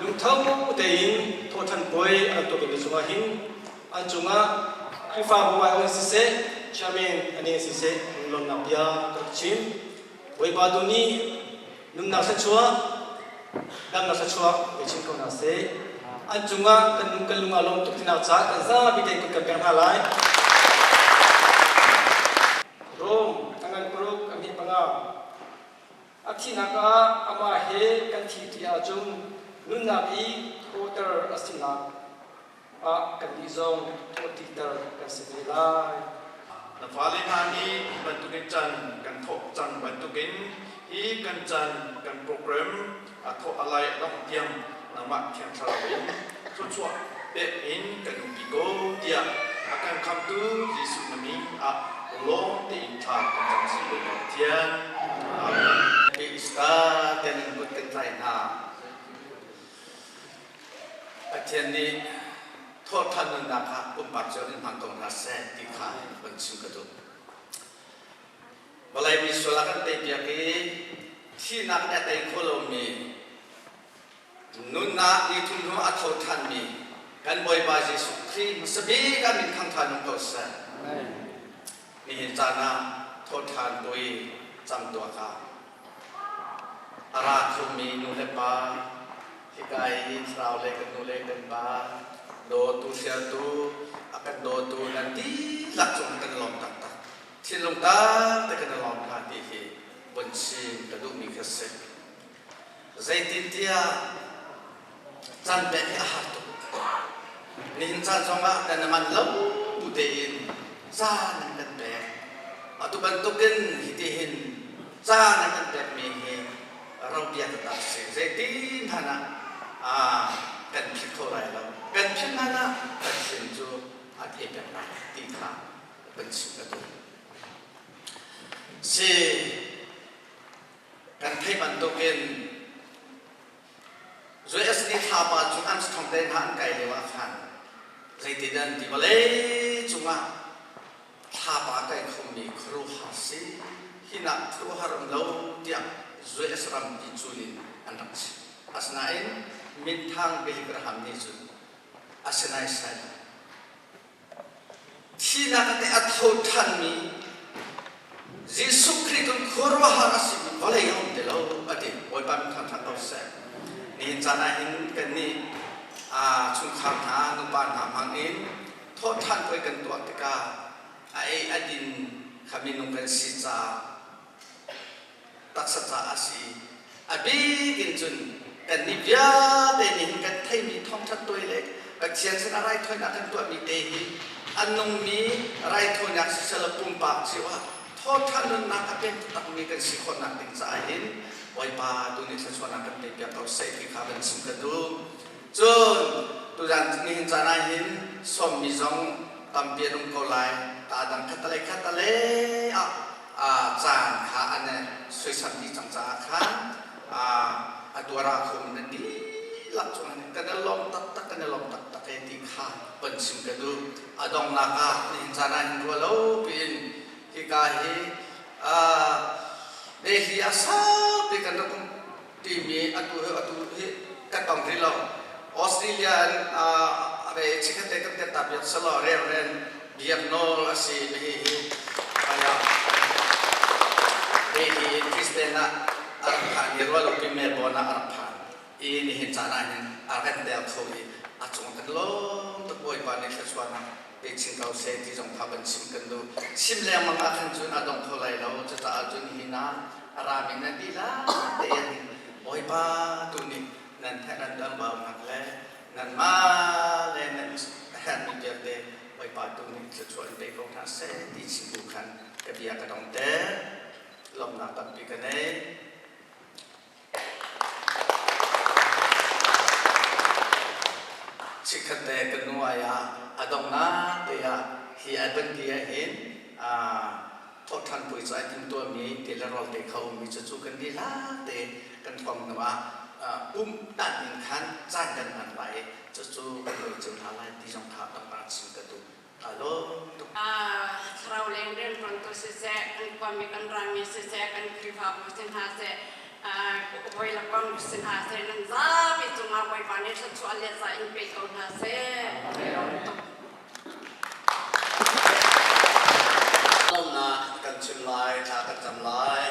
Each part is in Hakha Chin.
Lungtho tein thawhṭhan puai a rak tuahpiakmi cungah hin an cungah Khrihfabu aiawh in siseh, chairman a nih in siseh lunglawmhnak bia ka rak chim. Bawipa tu nih nunnak thluachuah, damnak thluachuah pe chin ko hna seh. An cungah kan kan lung aa lawm tuk tinak caah kan zapi tein kut kan pek hna lai. Rom a ngan paruk a hnih panga. A thihnak ah amah he kan thi ṭi ahcun nunnak i thawter a sinak ah kannih zong thawhtiter kan si ve lai. Na fale hna nih hi bantukin can kan thawk cang bantukin hi kan can kan program a thawh a lai a dongh tiang nangmah Thiang Thlarau in thluachuah pek in kan umpi ko tiah a kan khamtu Jesuh na min ah lawm tein thla kan cam si Bawipa Pathian. Amen. Easter ten in kut kan tlai hna. Pathian nih thawhṭhan nunnak ah pumpak cio in hmang ko hna seh ti kha van chim ka duh. Vawlei mi sual a kan teipiak i thihnak nih a tei kho lomi nunnak ni thum hnu a tho ṭhanmi kan Bawipa Jesuh Khrih hmasa bik ah min thangṭhan um ko seh. Nihin caan ah thawhṭhan puai camtuak ah A ra khomi nu le pa, hika i thlarau le kan nu le kan pa, dawtu hrialtu, a kan dawtu nan dihlak cung kan lawm taktak. Thinlung tak te kan i lawm hna ti hi vun chim ka duhmi kha si. Zeitintiah caan pek hi a har tuk. Nihin caan zongah nan i manh lo bu tein caan an kan pek. Atu bantukin hitihin caan an kan pekmi hi robia taktak a si. Zeitin hmanh ah kan philh kho lai lo. Kan philh hmanh ah Pathian cu a thei peng lai ti kha kan chim ka duh. Si kan theih bantukin US nih thlapa cu Armstrong te hna an kai lio ah khan zeitin an ti vawlei cungah thlapa kai khomi khuaruahhar si hinak khuaruahhar um lo tiah US rampi cul in an rak chim. Asinain minthang Billy Graham nih cun a si naisai lo. Thihnak in a tho ṭhanmi Jesuh Khrih cu khuaruahhar a simi vawlei a um ti lo a ti. Bawipa min thangṭhat ko seh. Nihin caan ah hin kannih chungkhar hna, nupa hna hmang in thawhṭhan puai kan tuah tikah a ei a din kha minung kan si caah taksa caah a si. A bik in cun kannih vialte nih hin kan theimi thawngṭhat tuai le Pathian sinah raithawinak kan tuahmi te hi a nungmi raithawinak siseh pumpak cio ah thawṭha nunnak a pek takmi kan si khawhnak ding caah hin Bawipa tu nih thluachuahnak kan pekpiak ko seh ti kha van chim ka duh. Cun tuzan nihin caan ah hin sawmmi zong tampi an um ko lai. Ta dang khat le khat le ah caan kha an suaisam dih cang caah khan a tuara kho nan dihlak cungah kan i lawm taktak kan i lawm taktak e ti kha van chim ka duh. A donghnak ah nihin caan ah hin ruah lo piin hika hi Delhi ah saupi kan rak um timi atu hi atu hi kan tong rih lo. Australia in a chikkhat te kan ta biak selaw Reverend Biak Nawl a si mi hi hi kaya hi Christian ah a rak phan i rual pi Melbourne ah a rak phan i nihin caan ah hin a kan tel kho i a cung kan lawm tuk Bawipa nih thluachuahnak pe chin ko seh ti zong kha van chim kan duh. Chim lengmang ah khan cun a dong kho lai lo. Cucaah cun hi na a rami nan dihlak tein Bawipa tu nih nan theih nan dam baunak le nanmah le nan herhmi vialte Bawipa tu nih thluachuah in pe ko hna seh ti chim bu khan ka bia ka dong te. Lawmhnak tampi ka nei. Chikkhat te kan nu ai ah a donghnak te ah hi ai ban ti ah hin thawhṭhan puai cu ai timtuahmi ti le rawl te kha ummi cu cu kan dihlak te kan thawng hnu ah pumh tan in khan caan kan hman lai i cucu kan lawi cio hna lai ti zong kha donghnak chim ka duh. Kaa lawm tuk. Thlarau leng rianṭuantu siseh, kan khuami kan rami siseh, kan Khrihfabu si hna seh, hawi le kom si hna seh, nan zapi cungah Bawipa. Bawipa nih thluachuah le za in pe ko hna seh. Lawmnak kan chim lai, thla kan cam lai.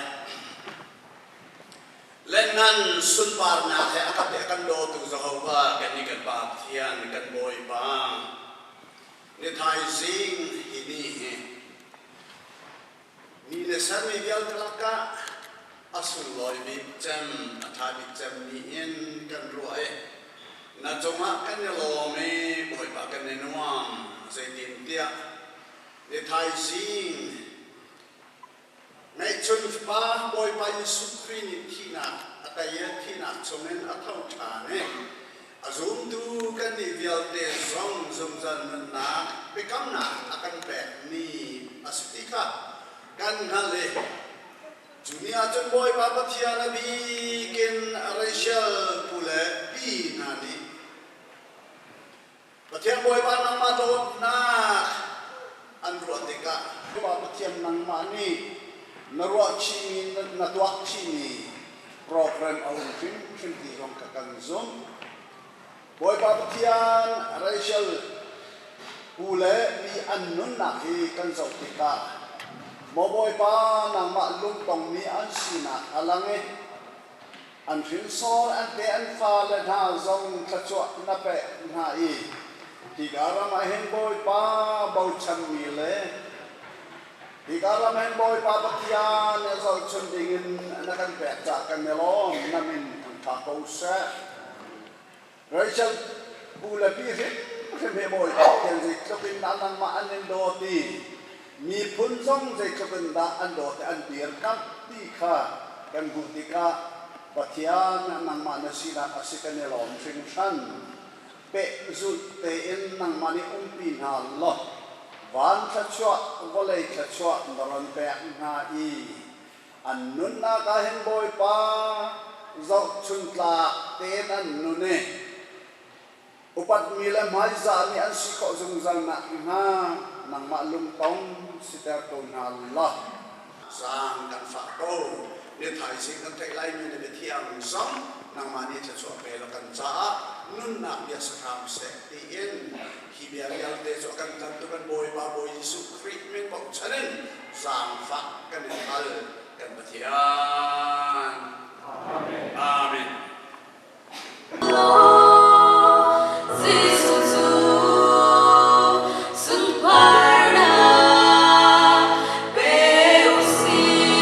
Lengngan sunparnak he a ka pe kan dawtu Jehovah kan nih kan Pa Pathian kan Bawipa ni thaizing hi ni hi ni le sermi vialte lakah a sunglawi bik cem a ṭha bik cem ni in kan ruah i na cungah kan i lawm i Bawipa kan i nuam zeitintiah ni thaizing Ngeihchun Fapa Bawipa Jesuh Khrih nih thihnak a tei i thihnak chungin a tho ṭhan i a zumtu kannih vialte zong zungzal nunnak biakamnak a kan pek ni a si ti kha kan hngalh i cu ni ah cun Bawipa Pathian a bik in Rachel pu le pi hna nih Pathian Bawipa nangmah dawtnak an ruah tikah Bawipa Pathian nangmah nih na ruah chihmi na tuah chihmi program a um hrimhrim ti zong kha kan zumh. Bawipa Pathian Rachel pu le pi an nunnak hi kan zoh tikah maw Bawipa nangmah lungtongmi an sinak a lang i An hrinsor an te an fale hna zong thluachuah na pek hna i hika ram ah hin Bawipa bochanmi le hika ram hin Bawipa Pathian a zohchun dingin na kan pek caah kan i lawm. Na min thangṭha ko seh. Rachel pu le pi hrimhrim hi Bawipa Pathian zeitluk in dah nangmah an in dawt i miphun zong zeitluk in dah an dawt i an dirkamh ti kha kan hmuh tikah Pathian nangmah na sinak a si kan i lawm hringhran. Pehzulh tein nangmah nih umpi hna law van thluachuah vawlei thluachuah na ron pek hna i An nunnak ah hin Bawipa zohchun tlak tein an nun i upatmi le hmaizahmi an si khawh zungzal nakhnga nangmah lungtong siter ko hna law. Zaang kan fah ko. Ni thaizing kan theih laimi na biathiang zong nangmah nih thluachuah pe law kan caah nunnak bia si hram seh tiin hi bia vialte cu a kan tlantu kan Bawipa Bawi Jesuh Khrih min bochan in zaangfah kan in hal kan Pathian. Amen. Jesuh cu sunparnak pe u sih.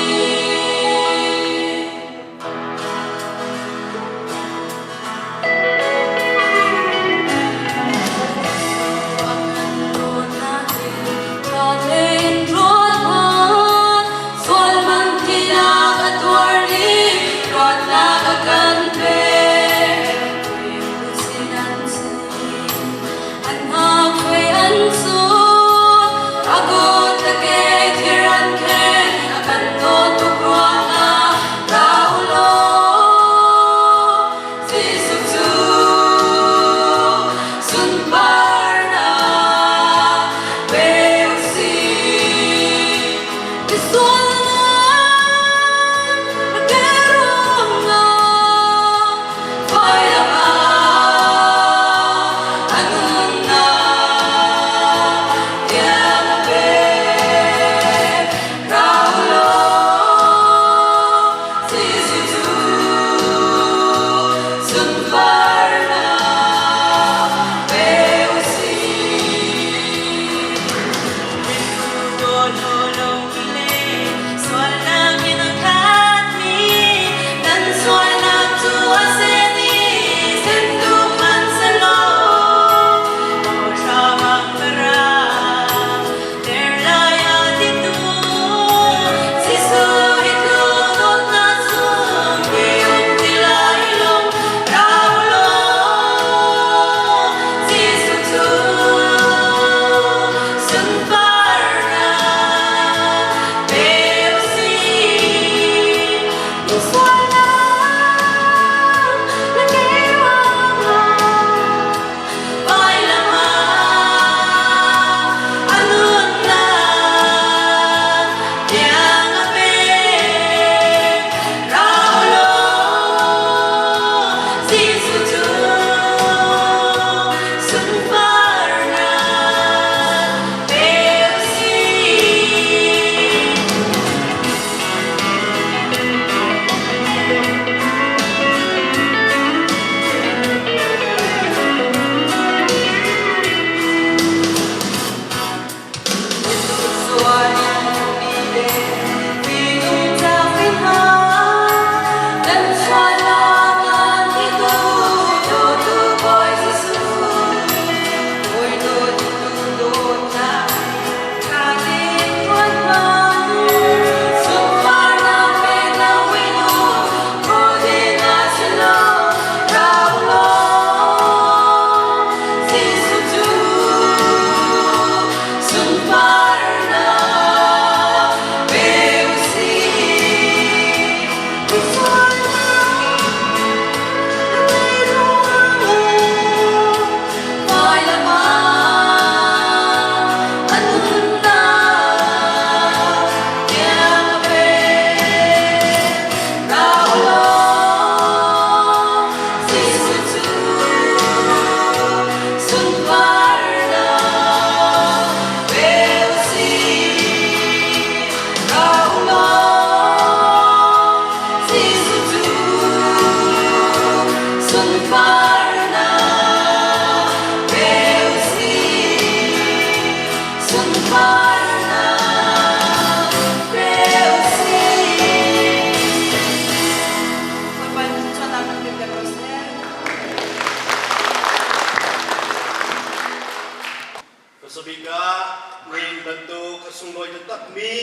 Nihin bantuk a sunglawi taktakmi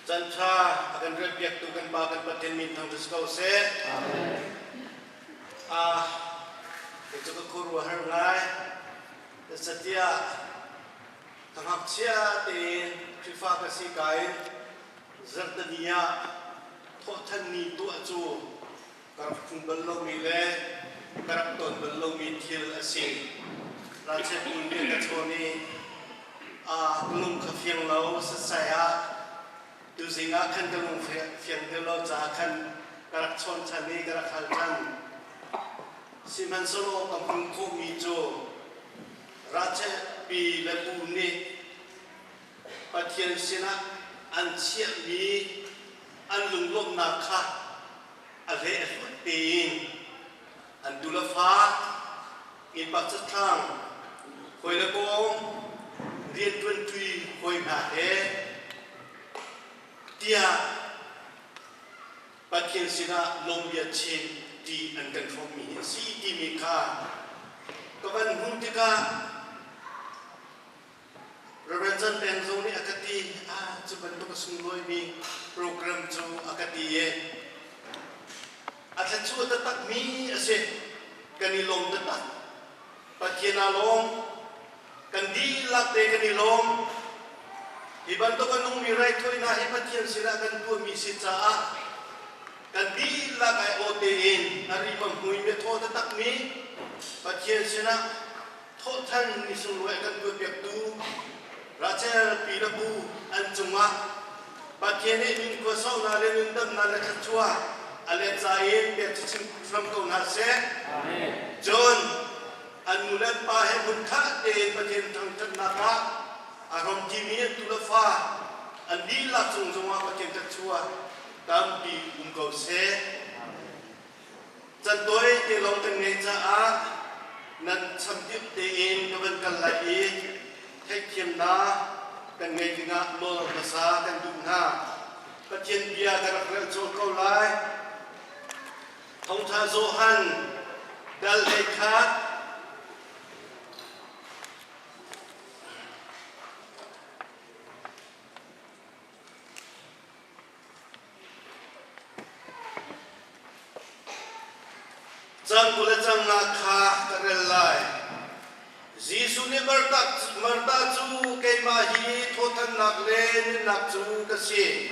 canṭha a kan relpiaktu kan Pa kan Pathian min thangṭhat si ko seh. Ah, kei cu ka khuaruahhar ngai. Zeicatiah ka ngakchia tein Khrihfa ka si ka in zarhteni ah thawhṭhan ni tuah cu ka rak hmu bal lomi le ka rak ton bal lomi thil a si. Ralchiat hmun nih ka chawn i ka lung kha fiang lo setsai ah tuzing ah khan ka lung fiang deuh lo caah khan ka rak chawn ṭhan i ka rak hal ṭhan. Sihmanhsehlaw ka hmuh khawhmi cu Rachel pi le pu nih Pathian sinah an chiahmi an lunglawmhnak kha a hlei a hlut tein an tu le fa innpa catlang hawi le kawm rianṭuanṭi hawi hna he tiah Pathian sinah lawmbia chim ti an kan hrawmmi hi a si timi kha ka van hmuh tikah Reverend Chan Peng zong nih a ka ti, ah cu bantuk a sunglawimi program cu a ka ti i a thluachuah taktakmi a si. Kan i lawm taktak. Pathian aa lawm. Kan dihlak te kan i lawm. Hi bantuk a nungmi raithawinak hi Pathian sinah kan tuahmi si caah kan dihlak ai aw tein a rim a hmui mi a thaw taktakmi Pathian sinah thawhthan ni sunglawi a kan tuahpiaktu Rachel pi le pu an cungah Pathian nih nun khuasaunak le nundamnak le thluachuah a let ca in pek cu chim hram ko hna seh. Cun an nu le an pa he hmunkhah tein Pathian thangṭhatnak ah a hrawmṭimi an tu le fa an dihlak cung zongah Pathian thluachuah tampi um ko seh. Cantawi te lawng kan ngeih caah nan champion tein ka van kal lai i theihthiamnak kan ngei dingah nawl hmasa kan duh hna. Pathian bia ka rak rel cawn ko lai. Thawngṭha Johan dal 21. Cang 20 le cang nga kha ka rel lai. Jesuh nih Martha cu keimah hi thawthannak le nunnak cu ka si.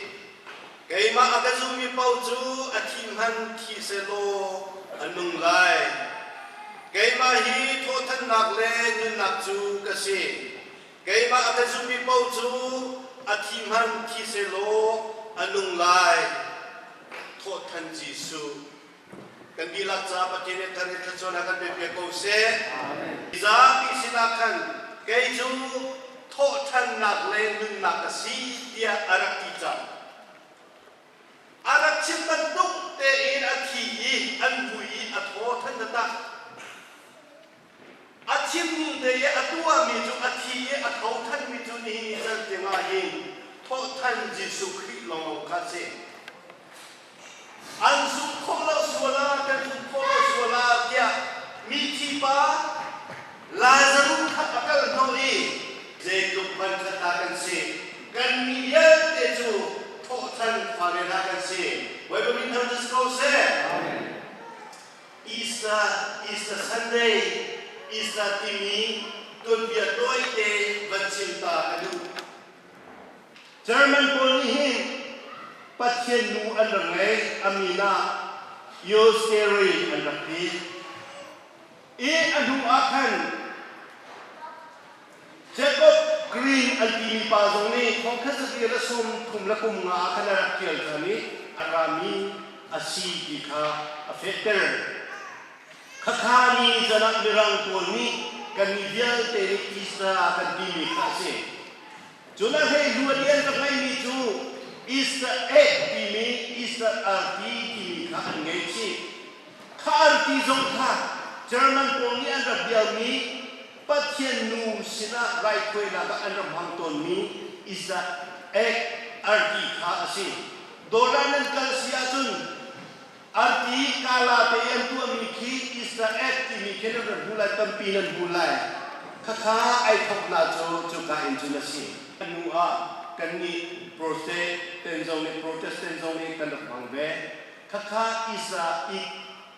Keimah a ka zummi paoh cu a thi hmanh thi sehlaw a nung lai. Keimah hi thawthannak le nunnak cu ka si. Keimah a ka zummi paoh cu a thi hmanh thi sehlaw a nung lai. Thawhthan Jesuh. Kan dihlak ca Pathian nih thar in thluachuahnak kan pe ko seh. Zapi sinah khan kei cu thawhthannak le nunnak ka si tiah a rak ti cang. A rak chim bantuk tein a thi i an vui i a thaw than taktak. A chimning te i a tuahmi cu a thi i a tho thanmi cu nihin ni can tiangah hin thawhthan Jesuh Khrih lawnglawng kha a si. An zumh khawh lo sual ah kan zumh khawh lo sual ah tiah mithi pa Lazarus kha a kal hnawh i zeitluk hmanh khat dah kan si. Kannih vialte cu thawhthan fale hna kan si. Bawipa min thangṭhat si ko seh. Easter, Easter Sunday, Easter timi tuanbia tawite van chim ta ka duh. German pawl nih hin Pathian nu an rak ngei, a min ah Eostere an rak ti. I a hnu ah khan Jacob Green an timi pa zong nih thongkhat zatir le 30 le kum nga ah khan a rak ṭial ṭhan i a rami a si ti kha a fehter. Khakha ni can ah Mirang pawl nih kannih vialte nih Easter kan timi kha a si. Cun a hleihluan i an rak ngeihmi cu Easter egg timi Easter arti timi kha an ngei chih. Kha arti zong kha German pawl nih an rak bialmi Pathian nu sinah raithawinak ah an rak hmang tawnmi Easter egg arti kha a si. Dawr ah nan kal si ahcun arti kala te i an tuahmi khi Easter egg timi khi nan rak hmu lai, tampi nan hmu lai. Khakha ai thawknak cu cuka in cun a si. Hnu ah kannih Protestant zong nih Protestant zong nih kan rak hmang ve. Khakha Isa ik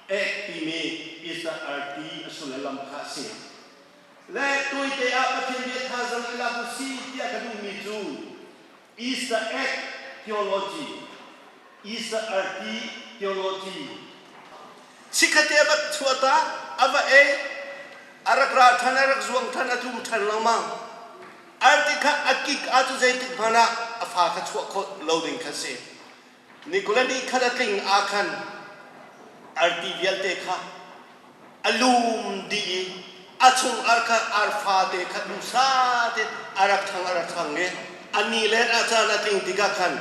ek timi Isa arti a sullam kha a si. Le tuite ah Pathian bia thazaang i lak u si tiah ka duhmi cu Easter egg theology, Easter arti theology. Chikkhatte a va chuah ta, a va ei, a rak ra ṭhan, a rak zuang ṭhan, a tlum ṭhan lengmang. Arti kha a kik ah cu zeitik hmanh ah a fa kha chuah khawh lo ding kha si. Ni kul ni khat a tling ah khan arti vialte kha a lum dih i a chung ar kha arfa te kha duhsa tein a rak ṭhang a rak ṭhang i a ni len ah caan a tling tikah khan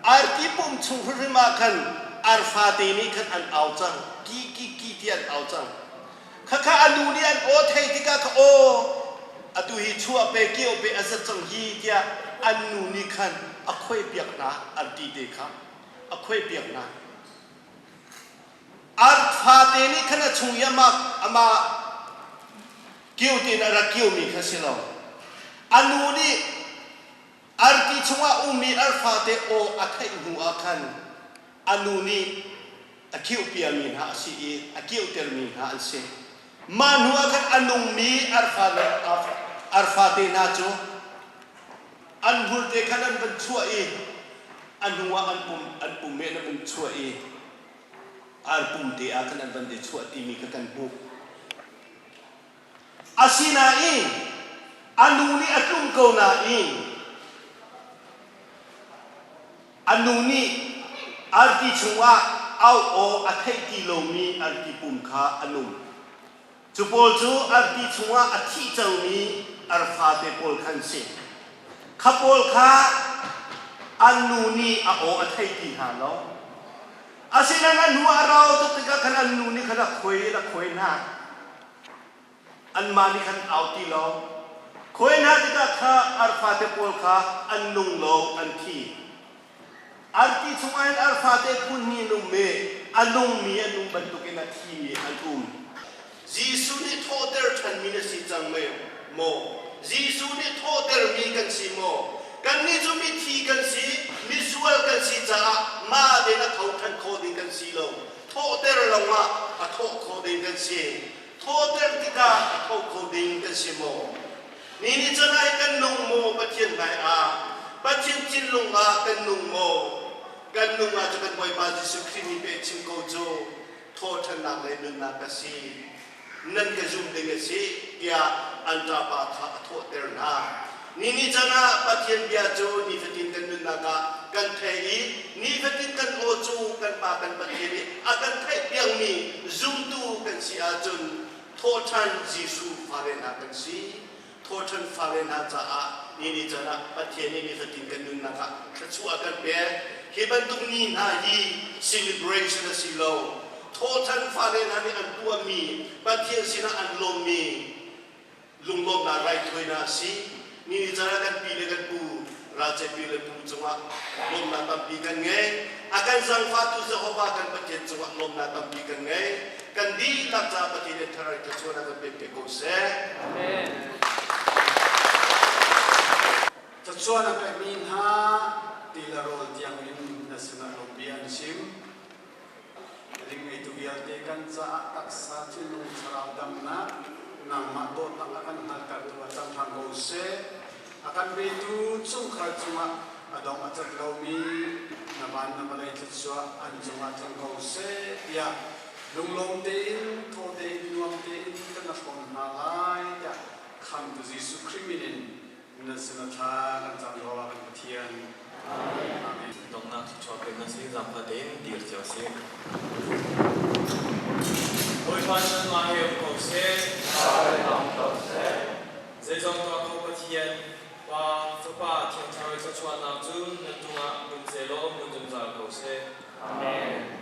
arti pum chung hrimhrim ah khan arfa te nih khan an au cang ki ki ki ti an au cang khakha a nu nih an aw thei tikah kha aw atu hi chuah pe kio pe a zat cang hi tiah an nu nih khan a khuai piak hna arti te kha a khuai piak hna Arfate nih khan a chung i amah amah kio tein a rak kiomi kha si lo. A nu nih arti chungah ummi arfate aw a theih hnu ah khan a nu nih a kiopiami hna a si i a kiotermi hna an si. Mah hnu ah khan a nungmi arfa le arfate hna cu an hmurte khan an van chuah i a hnu ah an pum an pum men an van chuah i ar pum te ah khan an van i chuah timi kha kan hmuh. Asinain a nu nih a tlum ko nain a nu nih arti chungah au aw a theih ti lomi arti pum kha a nung. Cu pawl cu arti chungah a thi cangmi arfate pawl khan si. Kha pawl kha an nu nih a aw a thei ti hna lo. Asinain a hnu ah a rau tuk tikah khan an nu nih khan a khuai in a khuai hna. Anmah nih khan au ti lo. Khuai hna tikah kha arfate pawl kha an nung lo, an thi. Arti chungah hin arfate phun hnih an um i a nungmi an um bantukin a thimi an um. Jesuh nih thawhter ṭhanmi na si cang maw? Jesuh nih thawhtermi kan si maw? Kannih cu mithi kan si, misual kan si caah mah tein a tho ṭhan kho ding kan si lo. Thawhter lawngah a thawh kho ding kan si. Thawhter tikah a tho kho ding kan si maw? Ni nih cun ai kan nung maw Pathian hmai ah? Pathian thinlung ah kan nung maw? Kan nung ah cu kan Bawipa Jesuh Khrih nih peh chim ko cu thawhṭhannak le nunnak ka si. Nan ka zum ding a si tiah an ṭapa kha a thawhter hna. Ni nih can ah Pathian bia cu nifatin kan nunnak ah kan thei i nifatin kan aw cu kan Pa kan Pathian nih a kan theihpiakmi zumtu kan si ahcun Thawhṭhan Jesuh fale hna kan si. Thawhṭhan fale hna caah ni ni caan ah Pathian nih nifatin kan nunnak ah thluachuah a kan pek. Hi bantuk ni hna hi celebration a si lo. Thawhṭhan fale hna nih an tuahmi, Pathian sinah an lawmmi lunglawmhnak raithawinak a si. Ni ni caan ah kan pi le kan pu, ralcep pi le pu cungah lawmhnak tampi kan ngei. A kan zangfahtu Jehovah kan Pathian cungah lawmhnak tampi kan ngei. Kan dihlak caah Pathian nih thlarau thluachuahnak kan pek te ko seh. Amen. Thluachuah na pekmi hna ti le rawl tiangin na sinah lawmbi an chim. Ring ngeitu vialte kan caah taksa thinlung thlarau damnak nangmah dawtnak a kan hngaltertu a cang hram ko seh. A kan petu chungkhar cungah a dong a cat lomi na van na vawlei thluachuah an cungah tlung ko seh tiah lunglawm tein thaw tein nuam tein kan na hrawm hna lai tiah Khamtu Jesuh Khrih min in nan sin a thla kan cam ko ah kan Pathian. Amen. Donghnak thluachuah pek na si zaangfah tein dir cio si. Bawipa cu nanmah he um ko seh. Zeizong tuah kho Pathian, Pa, Fapa, Thiang Thlarau thluachuahnak cu nan cungah hmun sehlaw hmun zungzal ko seh. Amen.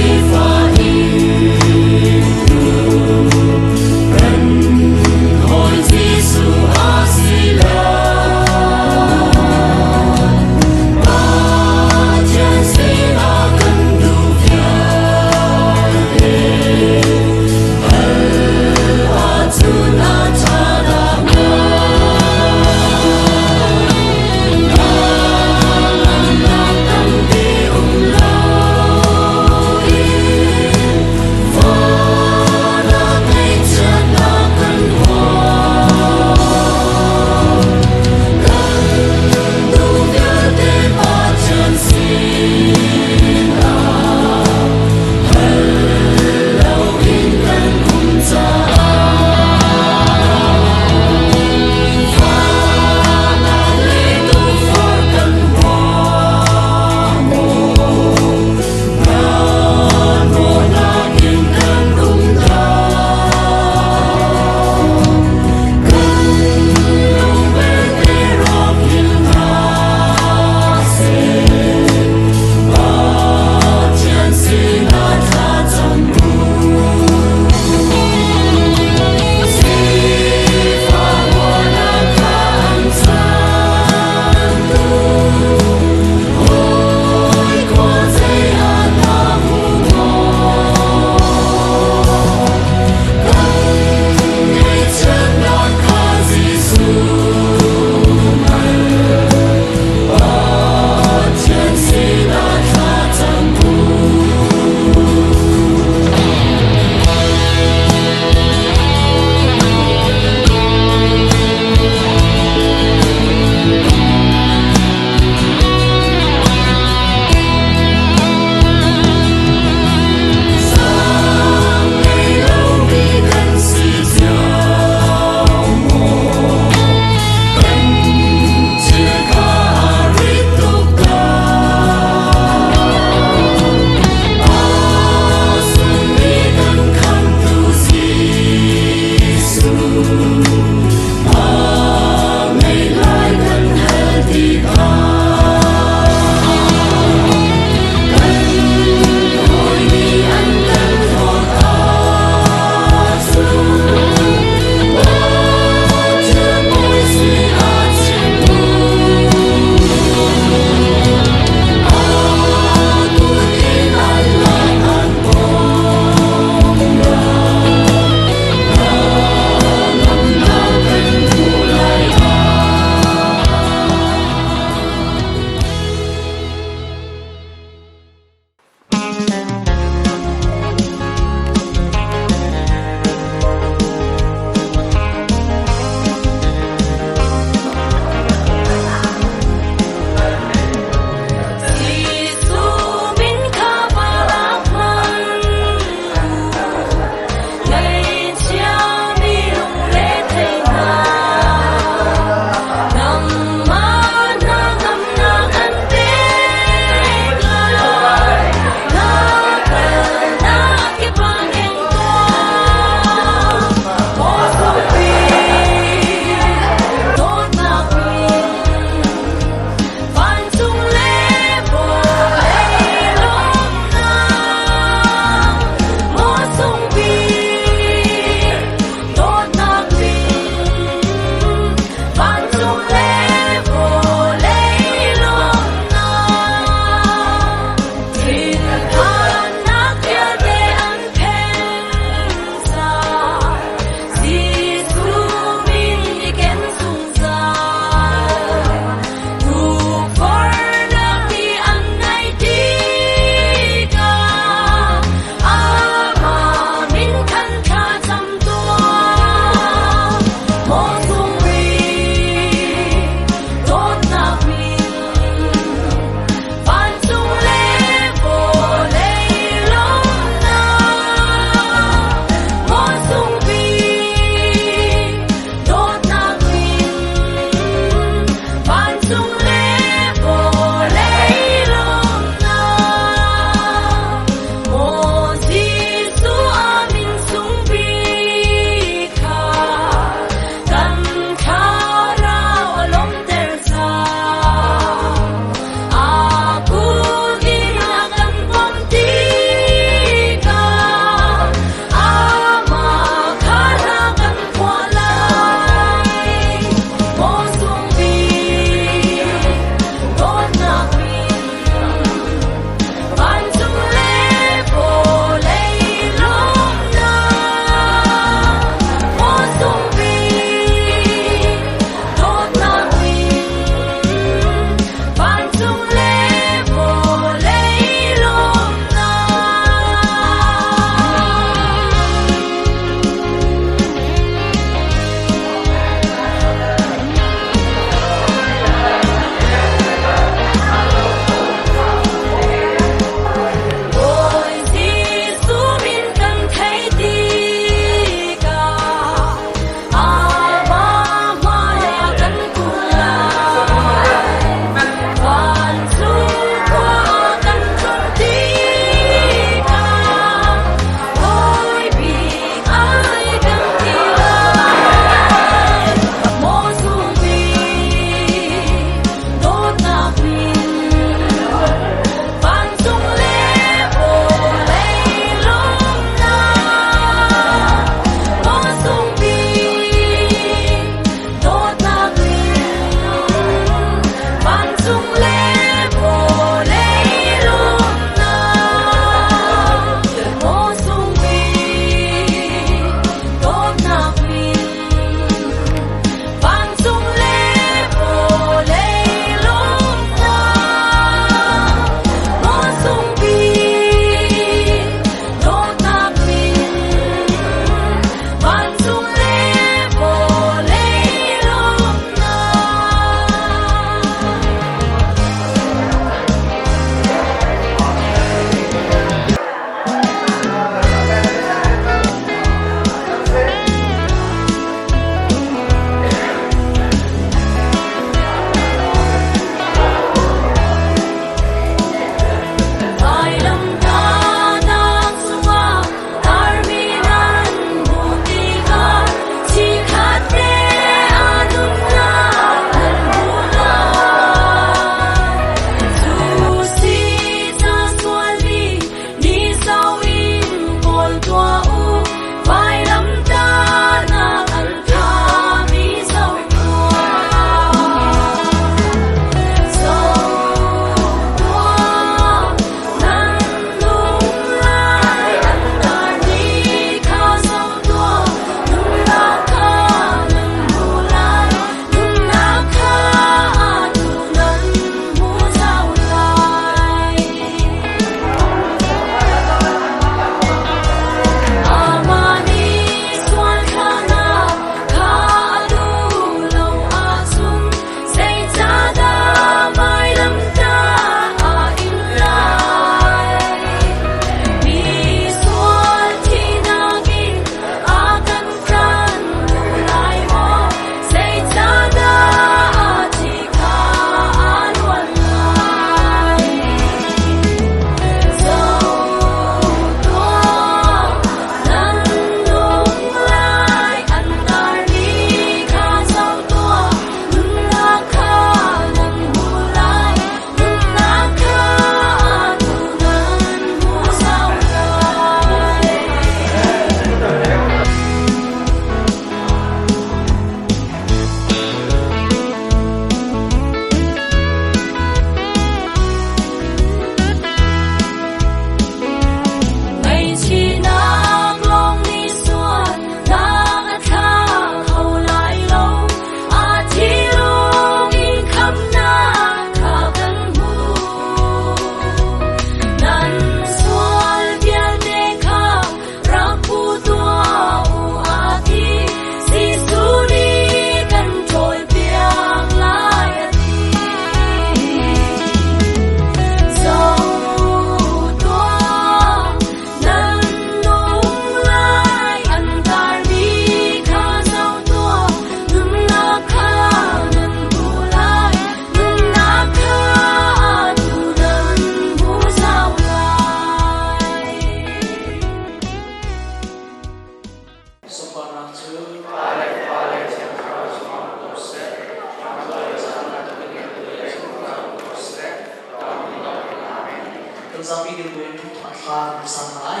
Zapi dir buin thla kan sang hna lai.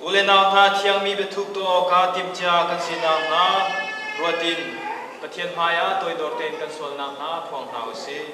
U le nau hna thiangmi biathuk tuah awkah timhcia kan sinak hna ruat in Pathian hmaiah toidor tein kan sualnak hna phuang hna u sih.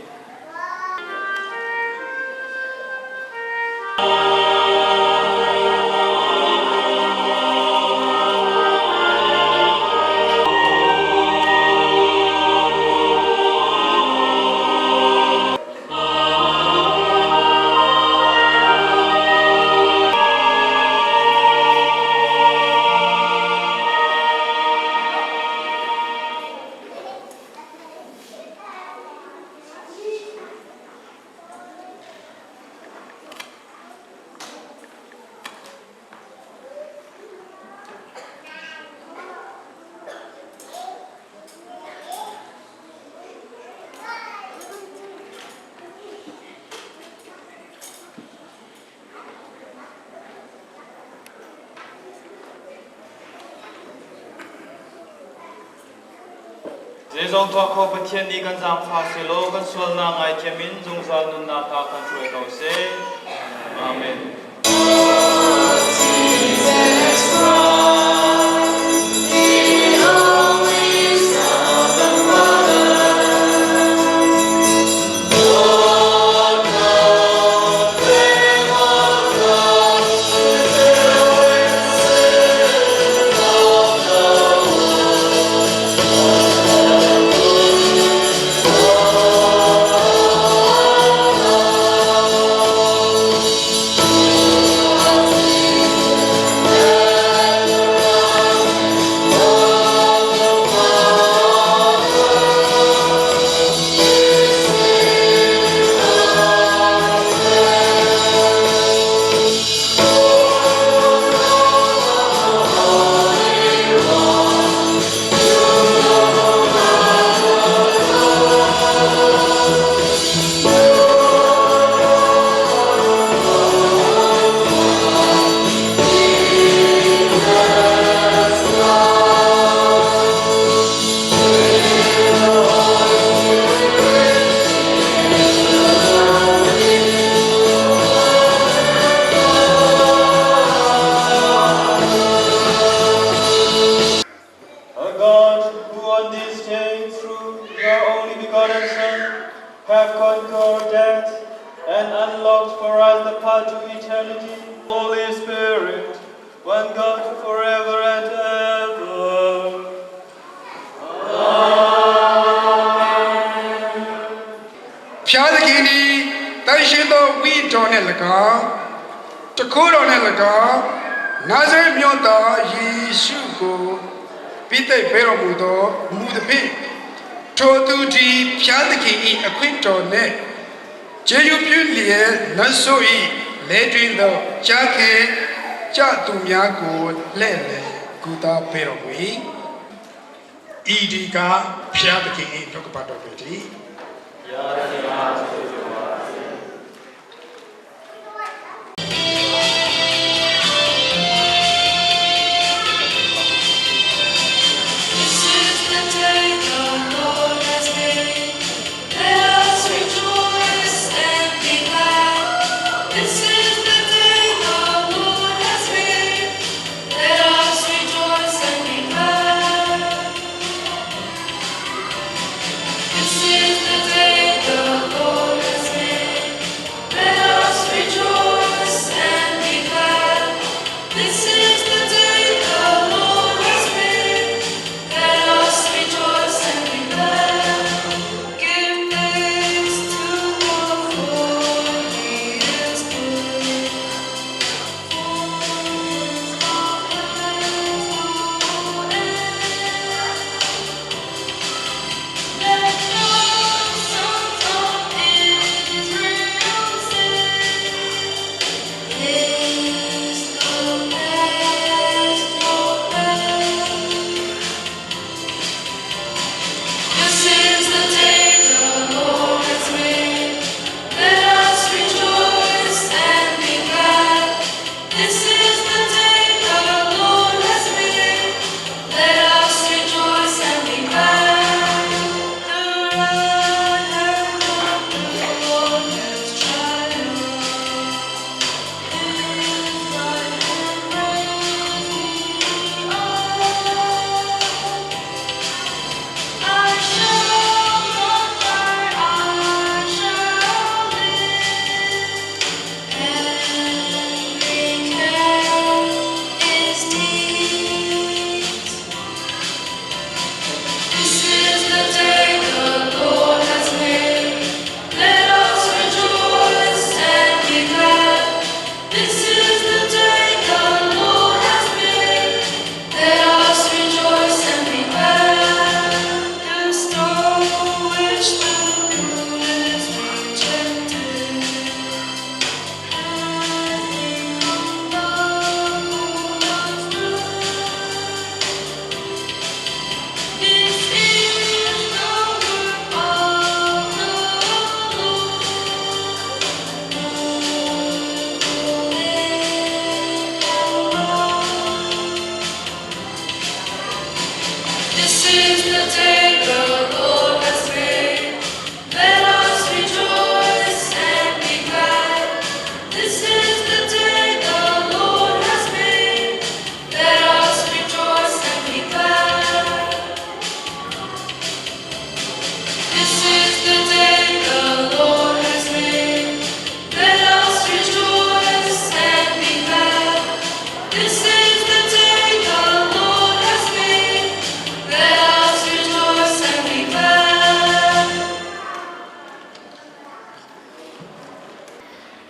Zeizong tuah kho Pathian nih kan zaangfah sehlaw kan sualnak ngaithiam in zungzal nunnak ah kan hruai ko seh. Amen. O God, who on this day through your only begotten Son have conquered death and unlocked for us the path to eternity, Holy Spirit, one God forever and ever. ဖျားသခင်သည်တန်ရှင်သောဝိတော်နှင့်၎င်းတခိုးတော်နှင့်၎င်းနာဇရက်မြို့သားယေရှုကိုပိသိက်ဖေတော်မူသောမူသည်ဖြင့်ထိုသူသည်ဖျားသခင်၏အခွင့်တော်နှင့်ကျေးဇူးပြုလျက်နတ်ဆို၏လဲတွင်သောကြားခဲကြသူများကိုလှဲ့လေကုသဖေတော်မူ၏ဤဒီကဖျားသခင်၏နှုတ်ကပတ်တော်ပေတည်း This is the day the Lord has made. Let us rejoice and be glad. This is the day the Lord has made. Let us rejoice and be glad. This is the day the Lord has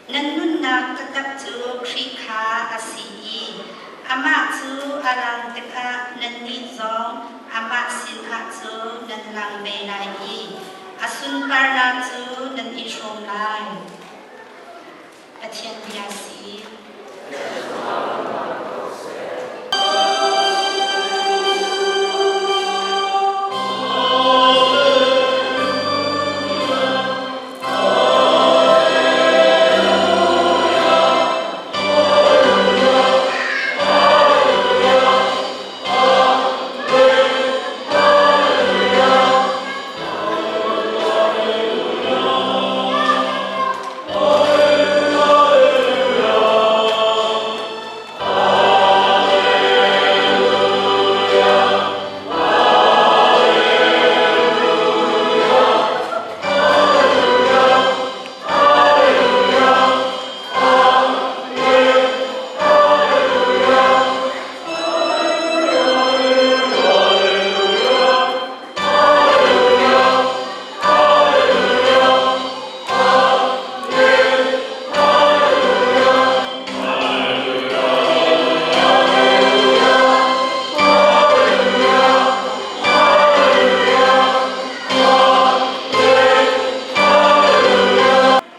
Nan nunnak taktak cu Khrih kha a si i amah cu a lang tikah nannih zong amah sinah cun nan lang ve lai i a sunparnak cu nan i hrawm lai. Pathian bia a si.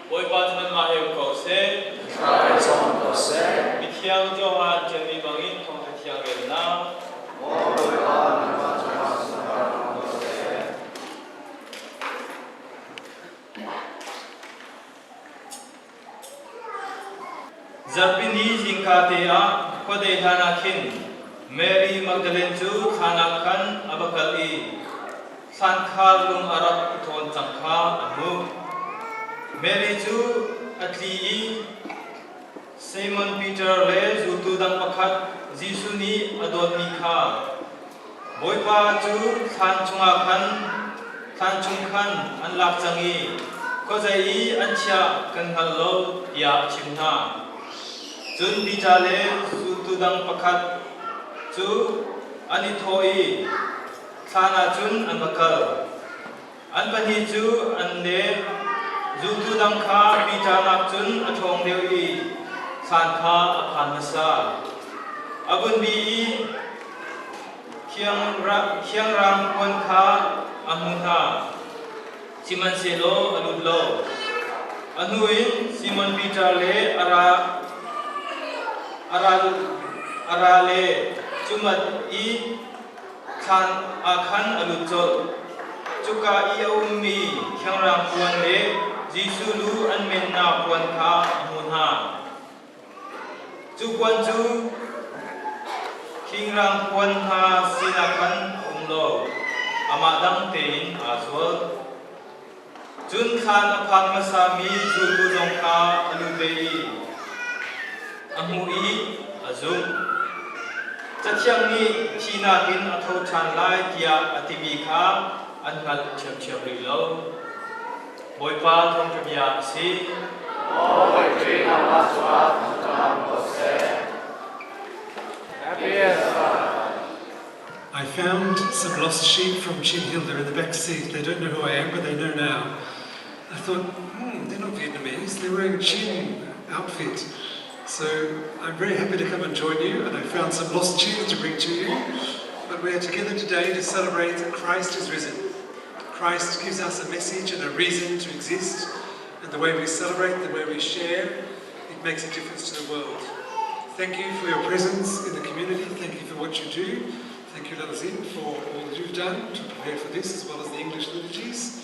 Bawipa cu nanmah he um ko seh. Mithiang Johan ṭialmi bangin thawngṭha thiang relnak. Zarhpini zingka te ah khuadei hlan ah khin Mary Magdalene cu thlan ah khan a va kal i thlankhar lung a rak i thawn cang kha a hmuh. Mary cu a tli i Simon Peter le zultu dang pakhat Jesuh nih a dawtmi kha Bawipa cu thlan chungah khan thlan chung khan an lak cang i khuazei i an chiah kan hngal lo tiah a chimh hna. Cun Peter le zultu dang pakhat cu an i thawh i thlan ah cun an va kal. An pahnih cu an le zultu dang kha Peter nakcun a ṭhawng deuh i thlan kha a phan hmasa. A vun bih i khiangrang puan kha a hmu hna, sihmanhsehlaw a lut lo. A hnu in Simon Peter le a ra le cumat i Thlan ah khan a lut colh. Cuka i a ummi khiangrang puan le Jesuh lu an mennak puan kha a hmuh hna. Cu puan cu khingrang puan hna sinah khan a um lo, amah dang tein aa zual. Cun thlan a phan hmasami zultu zong kha a lut ve i a hmuh i a zumh. Cathiang nih thihnak in a tho ṭhan lai tiah a timi kha an hngalh ṭhiamṭhiam rih lo. Bawipa thawngṭha bia a si. I found some lost sheep from Chin Hill. They're in the back seat. They don't know who I am, but they know now. I thought, hmm, they're not Vietnamese. They're wearing Chin outfit. So I'm very happy to come and join you, and I found some lost sheep to bring to you. But we are together today to celebrate that Christ is risen. Christ gives us a message and a reason to exist, and the way we celebrate, the way we share, it makes a difference to the world. Thank you for your presence in the community. Thank you for what you do. Thank you, Lalazin, for all that you've done to prepare for this, as well as the English liturgies.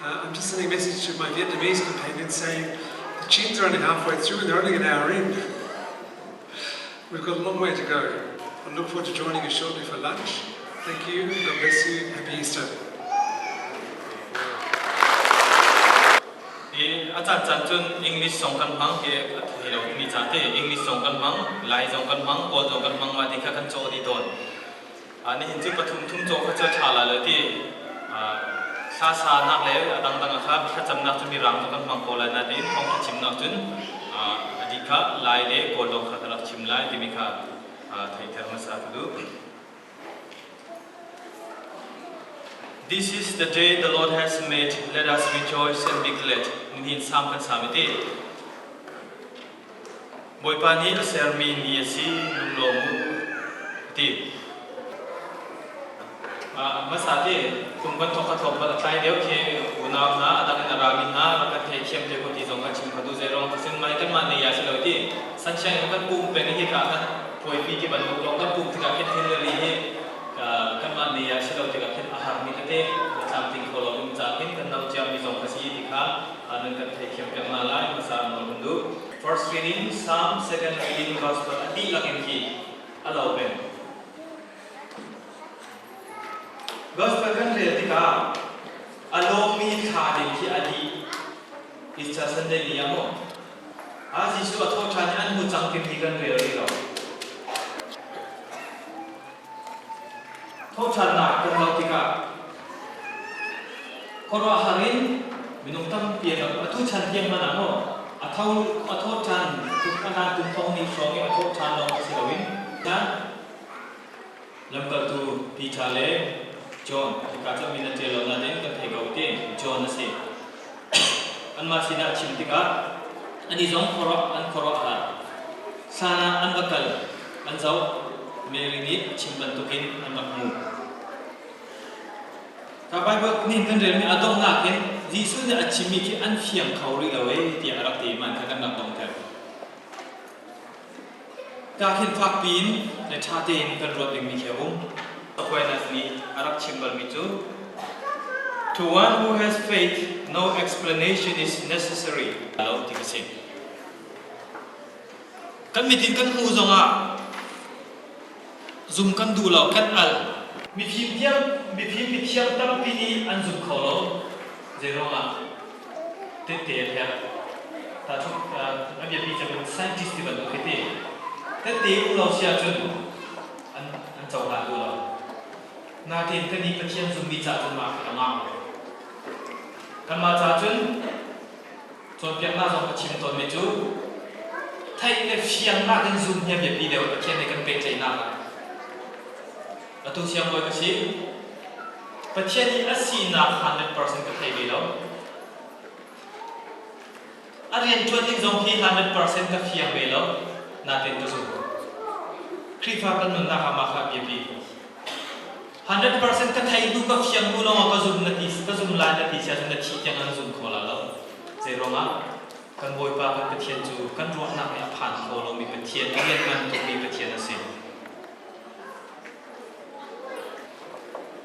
Uh, I'm just sending a message to my Vietnamese companions saying the Chins are only halfway through and they're only an hour in. We've got a long way to go. I look forward to joining you shortly for lunch. Thank you. God bless you. Happy Easter. I a caancaan cun English zong kan hmang hi a thei lo mi ca te English zong kan hmang, Lai zong kan hmang, Kawl zong kan hmang mah ti kha kan cawh dih tawn. Nihin cu pathum thum cawh kha cu a ṭha la lo ti. Hla sa nak le a dangdang kha thlacamnak cu mirang cu kan hmang ko lai nain thawngṭha chimnak cun a dih kha Lai le Kawl lawng kha ka rak chim lai timi kha theihter hmasa ka duh. This is the day the Lord has made. Let us rejoice and be glad. Nihin sam kan sam iti. Bawipa nih a sermi ni a si, lunglawm u, a ti. Hmasa te kum kan thawk ka thawk bal a tlai deuh khi unau hna a dang in a rami hna rak kan theithiam te ko ti zong kan chim kho duh zeirong ti cun mai kanmah nei ya si lo ti sanchiang in kan pum peng hi ka kan puaipi ti bantuk lawng kan pum tikah khin thil ri hi kanmah nei ya si lo tikah khin a har mi tete tlamtling kho lo ding ca khin kan no cia mi zong ka si ti kha nan kan theithiam piak hna lai hmasa nawl kan duh. First reading Psalm, second reading Gospel a dihlak in khi a lo peng. Gospel kan rel tikah a lawmmi thla ding khi a dih. Easter Sunday ni ah maw? Ah Jesuh a thawh ṭhan i an hmu cang timi kan rel rih lo. Thawhṭhannak kan zoh tikah khuaruahhar in minung tampi an rak atu chan tiang hmanh ah maw a tho a thawhṭhan tuk a hlan kum thong hnih hrawng i a thawhṭhan lawng si loin Lamkaltu Peter le John hika cu min a ṭial lo nain kan thei ko ti John a si. Anmah sinah a chim tikah ani zong khuaruah an khuaruah har. Hlan ah an va kal, an zoh, Mary nih a chim bantukin an rak hmuh. Ka Baibal nih kan relmi a donghnak hin Jesuh nih a chimmi khi an fiang kho rih lo ee tiah a rak ti i man kha kan rak dongter. Ka khin fakpi in le ṭha tein kan ruat dingmi khi a um. Aquinas nih a rak chim balmi cu To one who has faith, no explanation is necessary. Lo ti ka si. Kan mit in kan hmuh zongah zum kan duh lo, kan al. Mifim thiam, mifim mithiam tampi nih an zum kho lo. Zeiruangah? Tette a herh. Tahchung, a biapi cem in scientist ti bantuk hi ti. Tette um lo si ahcun an, an cohlan duh lo. Nain kan i Pathian zummi cah cun mah khi a ngah lo. Kanmah ca cun Cawnpiaknak zong ka chim tawnmi cu theih le fiangnak in zum hi a biapi deuh Pathian nih kan pehtlaihnak ah. Atu siangbawi ka si. Pathian i a sinak 100% ka thei ve lo. A rianṭuan ning zong hi 100% ka fiang ve lo. Nain ka zum. Khrihfa kan nunnak ah mah kha a biapi. 100% ka thei hnu ka fiang hnu lawngah ka zum na ti ka zum lai na ti sia cun na thih tiang an zum kho la lo. Zeiruangah kan Bawipa kan Pathian cu kan ruahnak nih a phan kho lomi Pathian, a lianngan tukmi Pathian a si.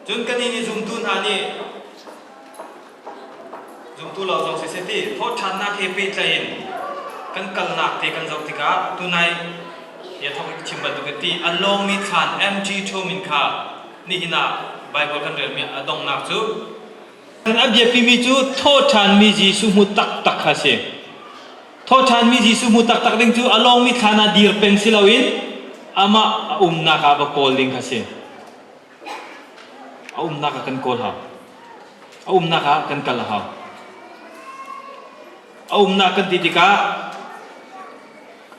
Cun kan nih zumtu hna nih zumtu lo zong siseh ti thawhṭhannak he pehtlai in kan kalnak te kan zoh tikah tunai ya thok chim bantuk ti a lawngmi thlan MG Thomin kha nihin ah Bible kan relmi a donghnak cu a biapimi cu thawhṭhanmi Jesuh hmu taktak kha si. Thawhṭhanmi Jesuh hmu taktak ding cu a lawngmi thlan ah dir peng si loin amah a umnak ah va kawl ding kha si. A umnak ah kan kawl hau. A umnak ah kan kal a hau. A umnak kan ti tikah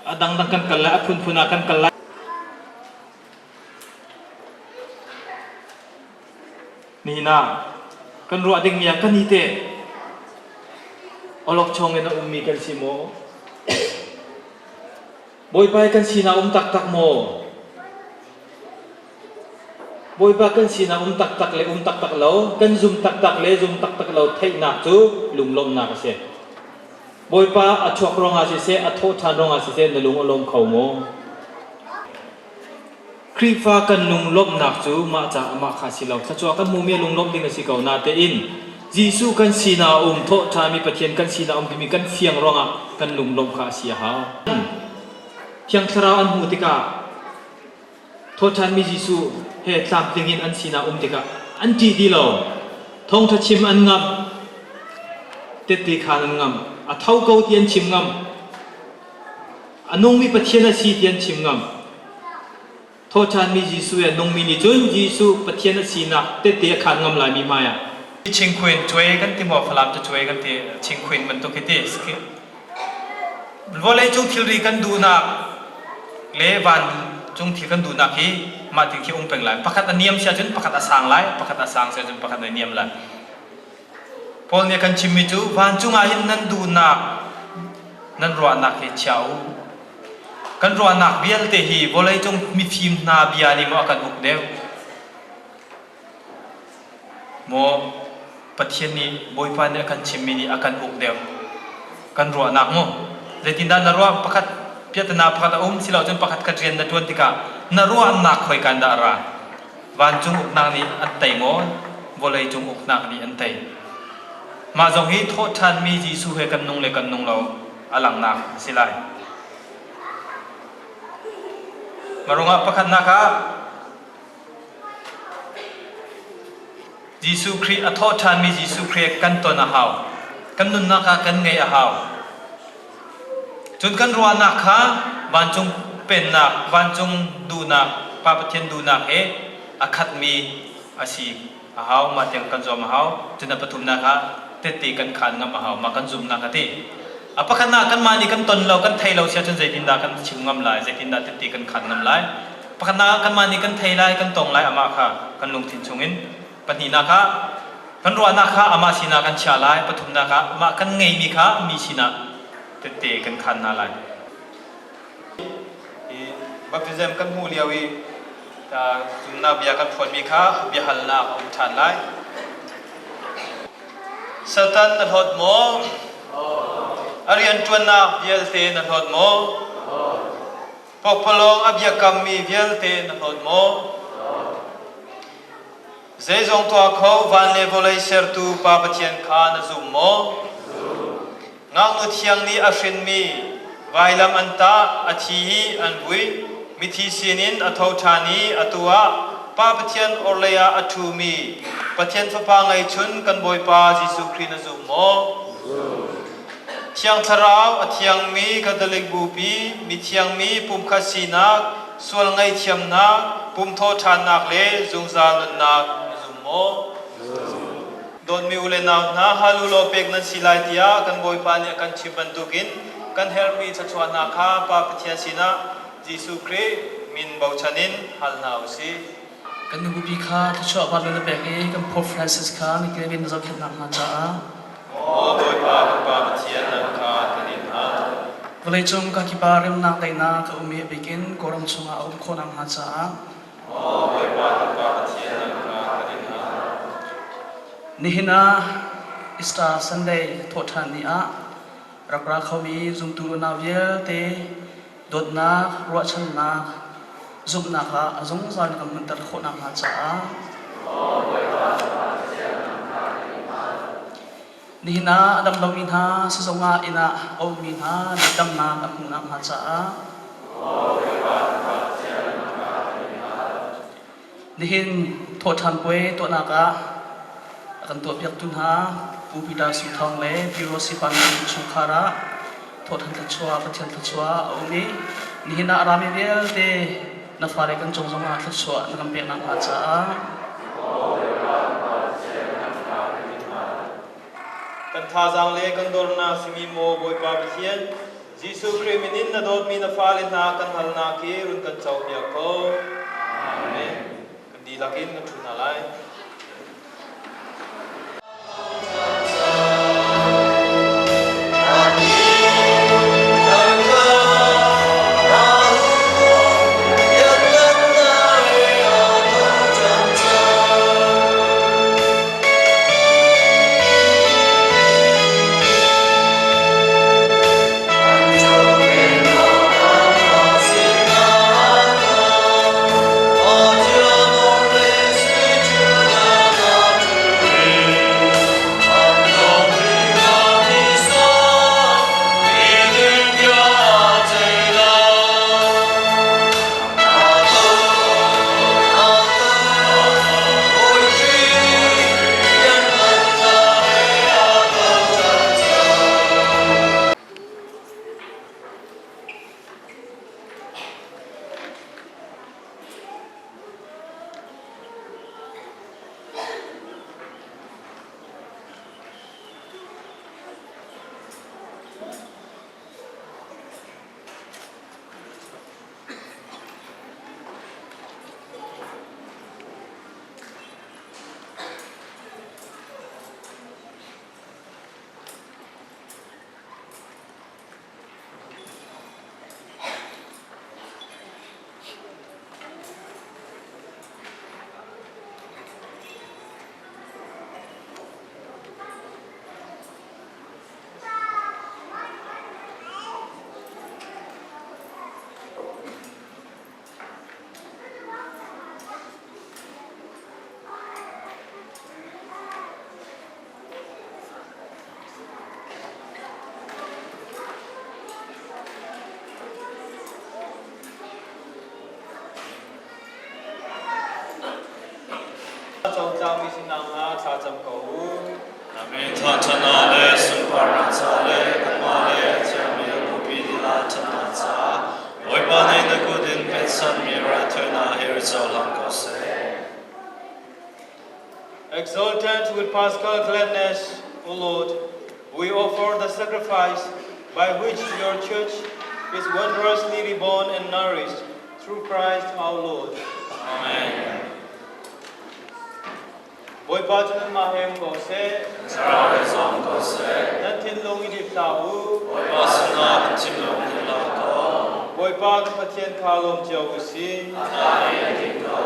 a dangdang kan kal lai, a phunphun ah kan kal lai. Nihin ah kan ruah dingmi ah kan i teh awlokchong in a ummi kan si maw? Bawipa kan sinah um taktak maw? Bawipa kan sinah um taktak le um taktak lo, kan zum taktak le zum taktak lo theihnak cu lunglawmhnak a si. Bawipa a chuak ruangah siseh, a thawh ṭhan ruangah siseh na lung a lawm kho maw? Khrihfa kan lunglawmhnak cu mah ca amah kha si lo. Thluachuah kan hmumi a lunglawmh ding a si ko. Natein Jesuh kan sinah a um, thawh ṭhanmi Pathian kan sinah a um timi kan fiang ruangah kan lunglawmh kha a si a hau. Thiang Thlarau an hmuh tikah thawhṭhanmi Jesuh he tlamtling in an sinah um tikah an ṭih ti lo. Thawngṭha chim an ngamh, tette khaan an ngamh, a tho ko ti an chim ngam. A nungmi Pathian a si ti an chim ngam. Thawhṭhanmi Jesuh i a nungmi nih cun Jesuh Pathian a sinak tehte a khaan ngam laimi hmaiah. Chingkhuin cuai kan ti maw Falam cu cuai kan ti chingkhuin bantuk hi ti vawlei cung thilri kan duhnak le van cung thil kan duhnak hi mah ti khi um peng lai pakhat a niam si ahcun pakhat a sang lai pakhat a sang si ahcun pakhat a niam lai Paul nih a kan chimmi cu vancung ah hin nan duhnak nan ruahnak hi chia u. Kan ruahnak vialte hi vawleicung mifim hna bia nih maw a kan uk deuh? Maw Pathian nih Bawipa nih a kan chimmi nih a kan uk deuh? Kan ruahnak maw? Zeitindah na ruah pakhat piahtana pakhat a um silo cun pakhat khat rian na ṭuan tikah na ruahnak khoika in dah a ra? Vancung uknak nih an tei maw? Vawleicung uknak nih an tei. Mah zong hi thawhṭhanmi Jesuh he kan nung le kan nung lo a langhnak a si lai. Marungah pakhatnak ah Jesuh Khrih a thawhṭhanmi Jesuh Khrih kan ton a hau. Kan nunnak ah kan ngeih a hau. Cun kan ruahnak kha vancung pennak, vancung duhnak, Pa Pathian duhnak he a khatmi a si a hau. Mah tiang kan zuam a hau. Cun a pathumnak ah tette kan khaan ngam a hau. Mah kan zumhnak a ti. A pakhatnak kanmah nih kan ton lo, kan thei lo sia cun zeitindah kan chim ngam lai, zeitindah tette kan khaan ngam lai. Pakhatnak ah kanmah nih kan thei lai, kan tong lai amah kha kan lungthin chungin. Pahnihnak ah kan ruahnak kha amah sinah kan chiah lai. Pathumnak ah mah kan ngeimi kha mi sinah tette kan khaan hna lai. Hi baptism kan hmuh lio i zumnak bia kan phuanmi kha biahalnak a um ṭhan lai. Satan na hlawt maw? A rianṭuannak vialte na hlawt maw? Pokpalawng a biakammi vialte na hlawt maw? Zeizong tuah kho van le vawlei sertu Pa Pathian kha na zum maw? Ngaknu thiang nih a hrinmi vailam an tah, a thi i an vui, mithi sinin a tho ṭhan i atu ah Pa Pathian orhlei ah a ṭhumi Pathian Fapa ngeihchun kan Bawipa Jesuh Khrih na zum maw? Thiang Thlarau a thiangmi Catholic Bupi, mithiangmi pumkhat sinak, sual ngaihthiamnak, pumthawh ṭhannak le zungzal nunnak na zum maw? Dawtmi u le nau hna, hal u law pek nan si lai tiah kan Bawipa nih a kan chimh bantukin kan herhmi thluachuahnak kha Pa Pathian sinah Jesuh Khrih min bochan in hal hna u sih. Kan nupi kha thluachuah van na pek i kan Pope Francis kha na kilven na zohkhenhnak hna caah Maw Bawipa kan Pa Pathian nang kha kan in hal. Vawleicung kakip ah remnak daihnak a um i a bikin Kawlram chungah a um khawhnak hnga caah Maw Bawipa kan Pa Pathian nang kha kan in hal. Nihin ah Easter Sunday thawhṭhan ni ah rak ra khomi zumtu unau vialte dawtnak, ruahchannak, zumhnak ah a zungzal in kan hmunter khawh nakhnga caah nihin ah a dam lomi hna sizung ah inn ah a ummi hna nih damnak an hmuh nakhnga caah Nihin thawhṭhan puai tuahnak ah a kan tuahpiaktu hna Pu Peter Sung Thawng le Pi Rosy Pan chungkhar ah thawhṭhan thluachuah Pathian thluachuah a um i nihin ah a rami vialte na fale kan cung zongah thluachuah na kan peknak hnga caah Kan thazaang le kan dornak simi maw Bawipa Pathian, Jesuh Khrih min in na dawtmi na fale hna kan halnak hi run kan copiak ko. Amen. Kan dihlak in kan ṭhu hna lai. serhsatmi raithawinak hi cohlang ko seh. Exultant with Paschal gladness, O Lord, we offer the sacrifice by which your church is wondrously reborn and nourished through Christ our Lord. Amen. Bawipa cu nanmah he um ko seh. Thlarau he zong ko seh. Nan thinlung i dip hlah u. Bawipa sinah kan thinlung in lawm ko. Bawipa kan Pathian kha lawm cio u sih. A tlak i a ding ko.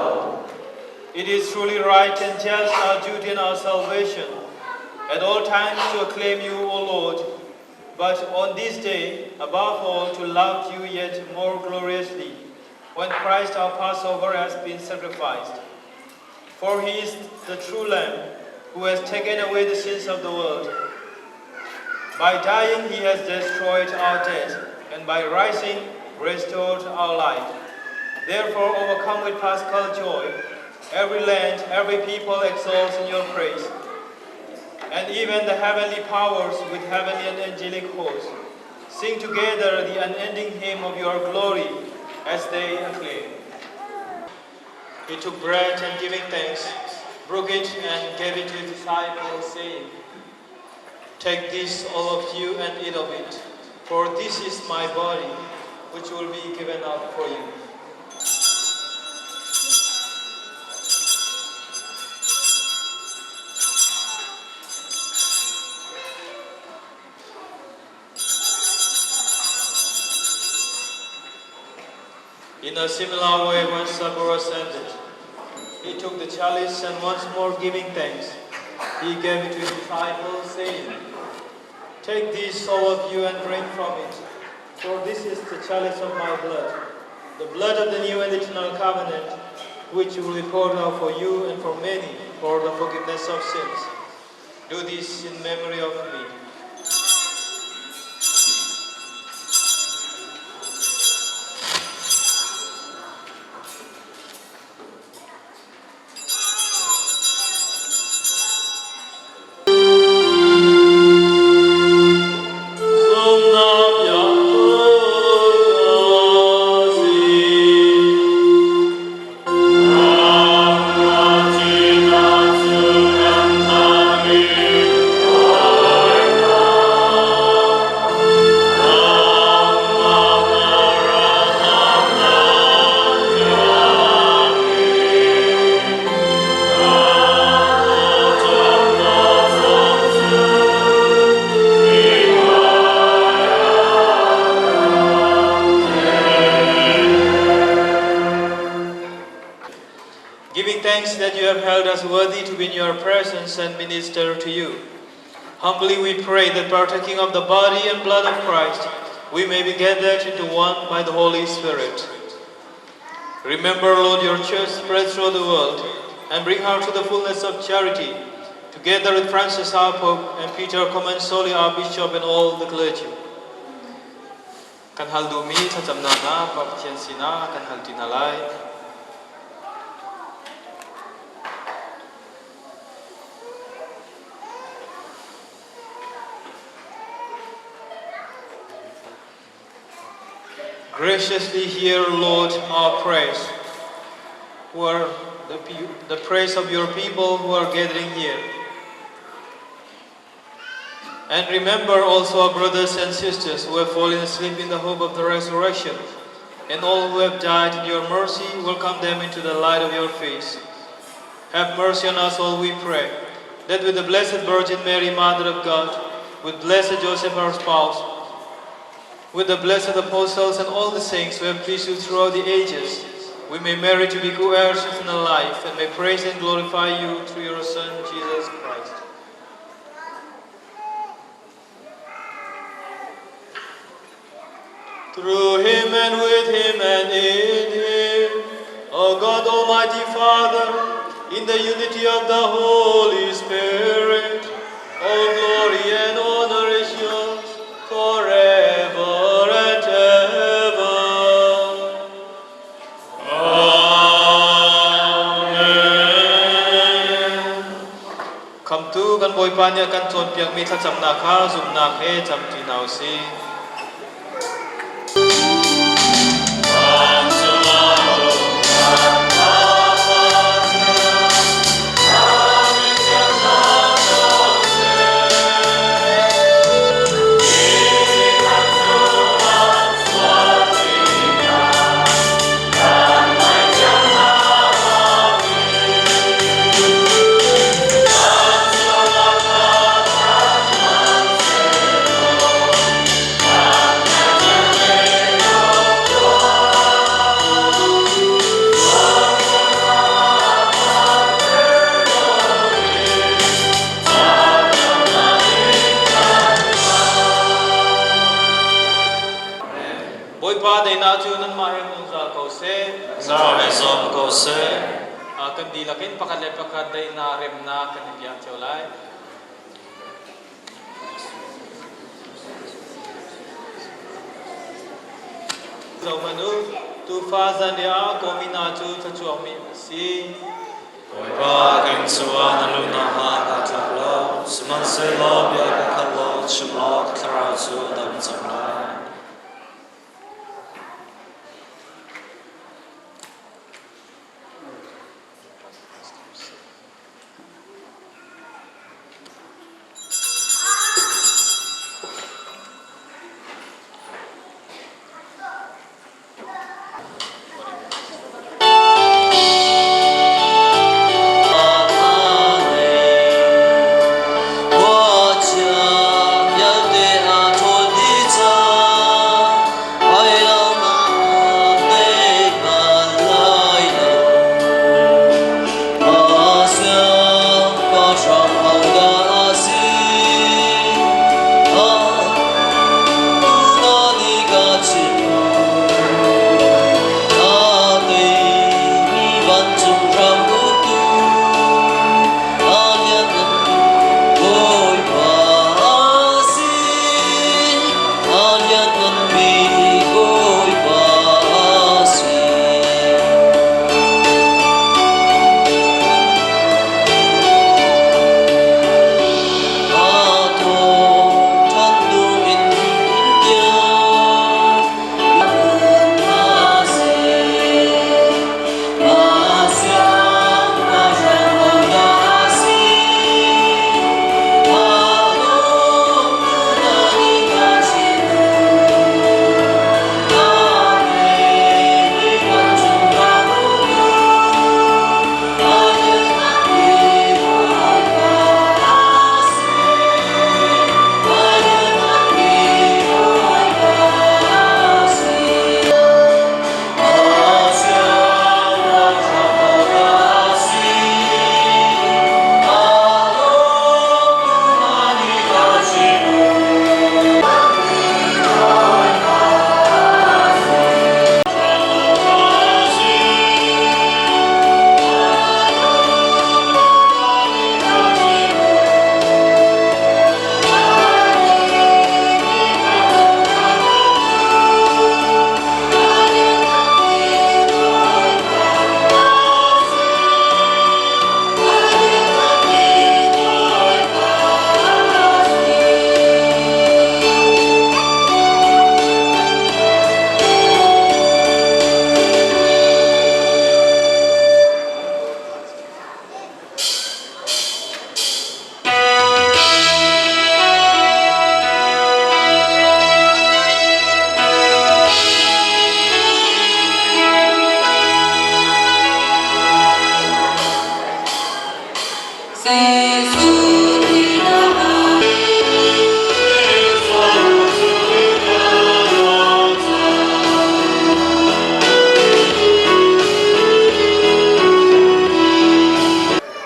It is truly right and just, our duty and our salvation, at all times to acclaim you, O Lord, but on this day, above all, to love you yet more gloriously, when Christ our Passover has been sacrificed. For he is the true Lamb who has taken away the sins of the world. By dying, he has destroyed our death, and by rising, restored our life. Therefore, overcome with paschal joy, every land, every people exalts in your praise. And even the heavenly powers with heavenly and angelic hosts sing together the unending hymn of your glory as they acclaim. He took bread and giving thanks, broke it and gave it to his disciples, saying, Take this, all of you, and eat of it, for this is my body, which will be given up for you. In a similar way, when supper was ended, he took the chalice and once more giving thanks, he gave it to his disciples, saying, Take this, all of you, and drink from it, for this is the chalice of my blood, the blood of the new and eternal covenant, which will be poured out for you and for many for the forgiveness of sins. Do this in memory of me. Giving thanks that you have held us worthy to be in your presence and minister to you. Humbly we pray that partaking of the body and blood of Christ, we may be gathered into one by the Holy Spirit. Remember, Lord, your church spread through the world and bring her to the fullness of charity, together with Francis our Pope and Peter Comensoli our Bishop and all the clergy. Kan hal duhmi thlacamnak hna Pa Pathian sinah kan hal ṭi hna lai. Graciously hear, Lord, our prayers, who are the, the praise of your people who are gathering here. And remember also our brothers and sisters who have fallen asleep in the hope of the resurrection, and all who have died in your mercy, welcome them into the light of your face. Have mercy on us all, we pray, that with the Blessed Virgin Mary, Mother of God, with blessed Joseph, our spouse, with the blessed apostles and all the saints who have pleased you throughout the ages, we may merit to be co-heirs of eternal life and may praise and glorify you through your Son, Jesus Christ. Through him and with him and in him, O God Almighty Father, in the unity of the Holy Spirit, all glory and honor is yours forever and ever. Amen. Khamtu kan Bawipa nih a kan cawnpiakmi thlacamnak kha zumhnak he camṭi hna u sih. Bawipa daihnak cu nanmah he zungzal ko seh. Thlarau he zong ko seh. Kan dihlak in pakhat le pakhat daihnak remnak kan i piak cio lai. Zohhmanh u, tuufa zanriah ah kawmi hna cu thluachuakmi an si. Bawipa, ka inn chungah na luh nakhnga kaa tlak lo, sihmanhsehlaw bia ka khat law chim law ka thlarau cu a dam cang lai.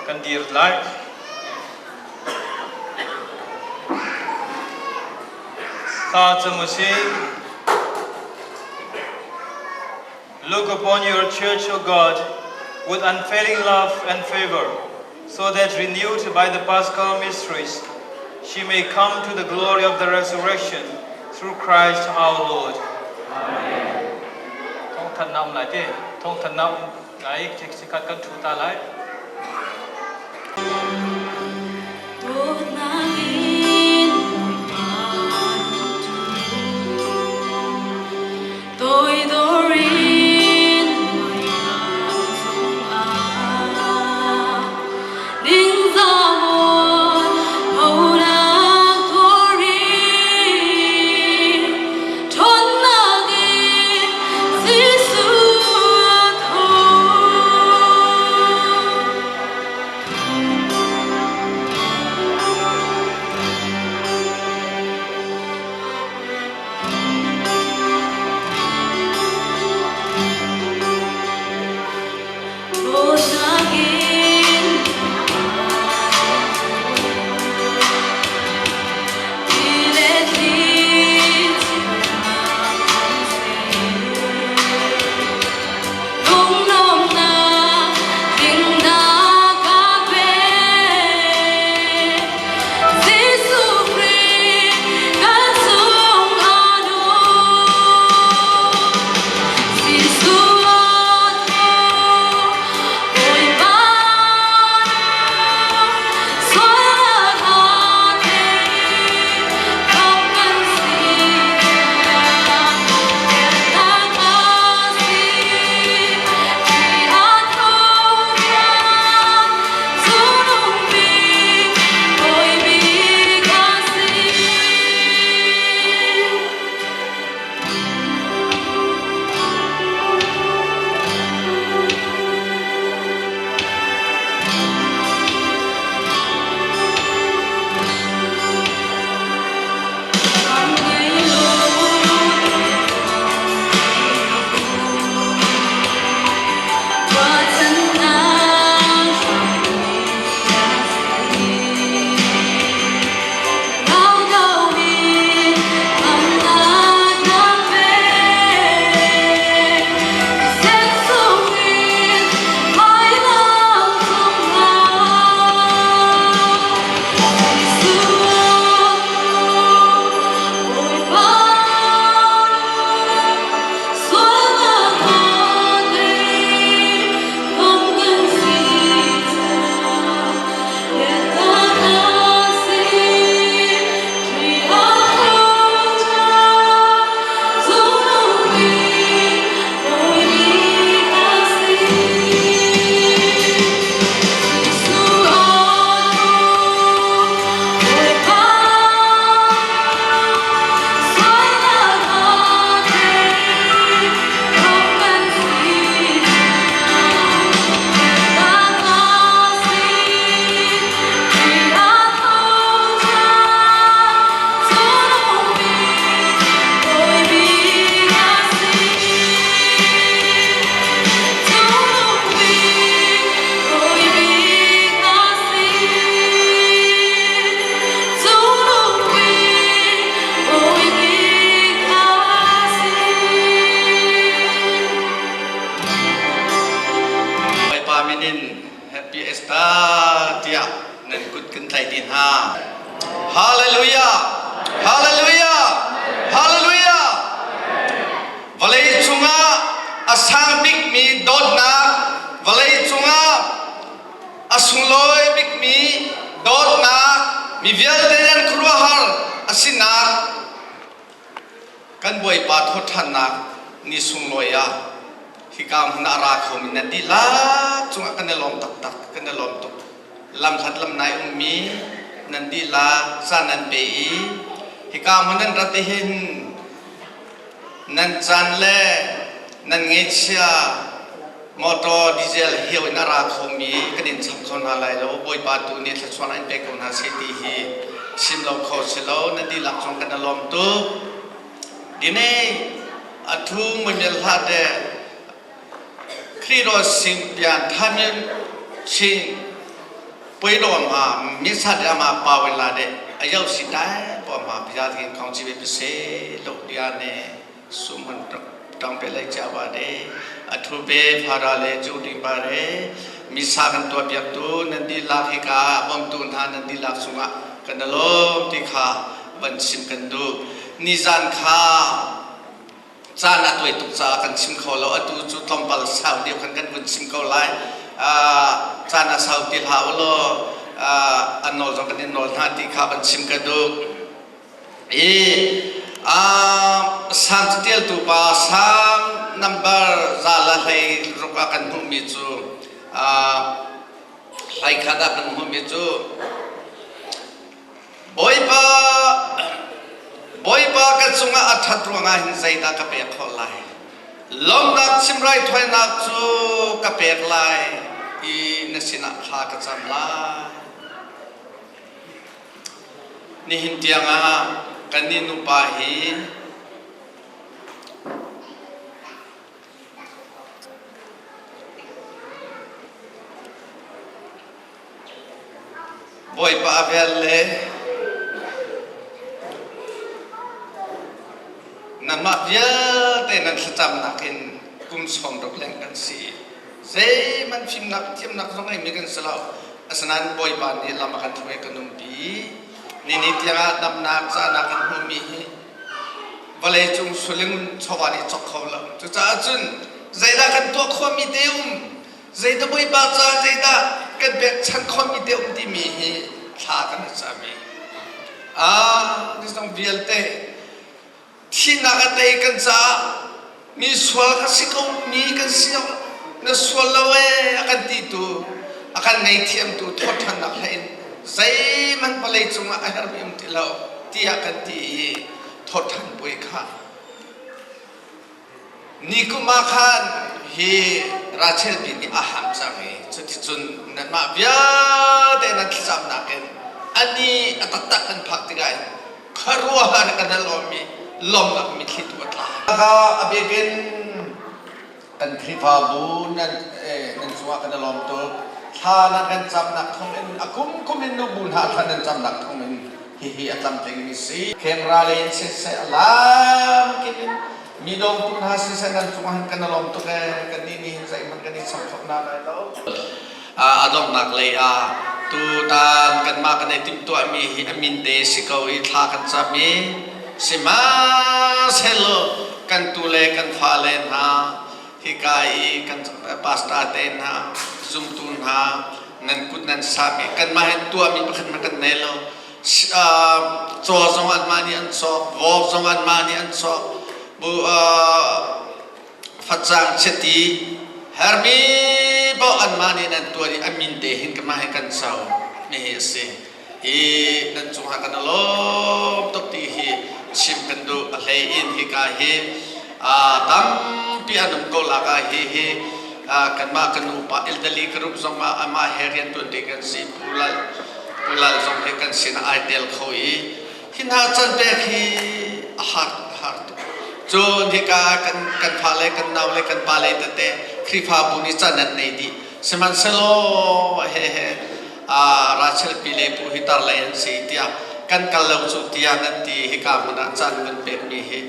Kan dir lai. Thla cam usih. Look upon your church, O God, with unfailing love and favor, so that renewed by the Paschal mysteries, she may come to the glory of the resurrection through Christ our Lord. Amen. Thawngthan na um lai te. Thawngthan na um lai chikkhat kan thu ta lai. ti hna. Hallelujah! Hallelujah! Hallelujah! Vawlei cungah a sang bikmi dawtnak, vawlei cungah a sunglawi bikmi dawtnak, mi vialte an khuaruahhar a sinak kan Bawipa thawhṭhannak ni sunglawi ah hika hmun ah ra khomi nan dihlak cungah kan i lawm taktak, kan i lawm tuk. Lamhlat lamnai ummi nan dihlak caan nan pe i hika hmun nan rat hin nan caan le nan ngeihchia motor diesel hio in a ra khomi kan in cham kho hna lai lo. Bawipa tu nih thluachuah in pe ko hna seh ti hi chim lo kho si lo. Nan dihlak cung kan i lawm tuk. Dine a thu muimel hlah de Khrih sing pian thamin chin pui lo ma mi sa de ma pa wen la de a yau si tai po ma pia thin khong chi be se lo dia ne su mun tang pe lai cha ba de a thu be phara le chu ding ba re mi sa kan tua piak tu nan di lak hi ka bom tu hna nan di lak sungah kan lom ti kha van chim kan du ni zan kha caan a tuai tuk caah kan chim kho lo. Atu cu tlawmpal sau deuh khan kan vun chim ko lai. Caan a sau ti hlah u law an nawl zong kan in nawl hna ti kha van chim ka duh. I Salm catialtu pa Salm number za la hlei ruk ah kan hmuhmi cu hlai khat ah kan hmuhmi cu Bawipa, Bawipa ka cungah a ṭhat ruangah hin zeidah ka pek khawh lai? Lawmhnak chimraithawinak cu ka pek lai i na sinah thla ka cam lai. Nihin tiangah kannih nupa hi Bawipa a vel le nanmah vialte nan thlacamnak in kum sawmruk leng kan si. Zeihmanh fimnak thiamnak zong ngeimi kan si lo. Asinain Bawipa nih lam a kan hruai kan umpi. Nini tiangah damnak cahnak kan hmuhmi hi vawleicung suling chawva nih cawk kho lo. Cucaah cun zeidah kan tuah khawhmi te um Zeidah Bawipa caah zeidah kan pekchanh khawhmi te um timi hi thla kan i cam i ah nizong vialte thihnak a tei kan caah mi sual ka si ko mi kan si na sual lo ee a kan ti tu a kan ngaihthiamtu thawthannak hlei in zeihmanh vawlei cungah a hermi um ti lo tiah kan ti i thawthan puai kha Nikum ah khan hi Rachel pi nih a ham cang i cuticun nanmah vialte nan thlacamnak in ani a taktak kan phak tikah hin khuaruahhar kan hal awmi lawmnak mitthli tu a tla. Kha a bikin kan Khrihfabu nan nan cungah kan i lawm tuk. Thla nan kan camnak thawng in a kum kum in nubu hna thla nan camnak thawng in hihi a tlamtlingmi si. Camera lei in siseh a lam kip in mi dawngtu hna siseh nan cungah hin kan i lawm tuk ee kan nih nih hin zeihmanh kan i cham hna lai lo. A donghnak lei ah tutan kanmah kan i timhtuahmi hi a min te si ko i thla kan cam i sihmanhsehlaw kan tu le kan fale hna hika i kan pastor te hna zumtu hna nan kut nan sami kanmah hin tuahmi pakhat hmanh kan nei lo. Caw zong anmah nih an cawk, vawk zong anmah nih an cawk, bu facang chiti hermi paoh anmah nih nan tuah i a min te hin kanmah he kan co mi hi a si. Hi nan cungah kan i lawm tuk ti hi chim kan duh. A hlei in hika hi tampi an um ko lak ah hi hi kanmah kan upa elderly group zong ah amah he riantuan ding kan si. Pu Lal Pu Lal zong hi kan sin ai tel kho i hi hna can pek hi a har a har tuk. Cun hika kan kan fale kan nau le kan pale tete Khrihfabu nih can an nei dih. Sihmanhsehlaw he he Rachel pi le pu hi tar lei an si tiah kan kal lo cu tiah nan ti hika hmun ah caan kan pekmi hi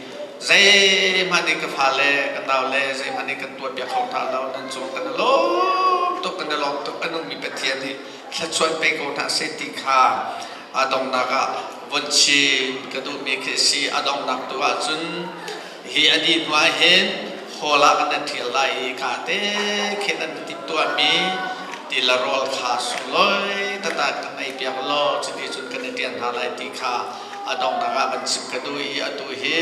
zeihmanh nih ka fale ka nau le zeihmanh nih kan tuah piak kho hna lo nan cung kan i lawm tuk kan i lawm tuk a nungmi Pathian hi. thluachuah pe ko hna seh ti kha a donghnak ah von chim ka duhmi khi a si. A donghnak tu ahcun hi a dih hnu ah hin hall ah kan ṭhial lai i ka te khin an timhtuahmi ti le rawl kha sunglawi taktak kan ei piak law cuti cun kan i ṭian hna lai ti kha a donghnak ah van chim ka duh i atu hi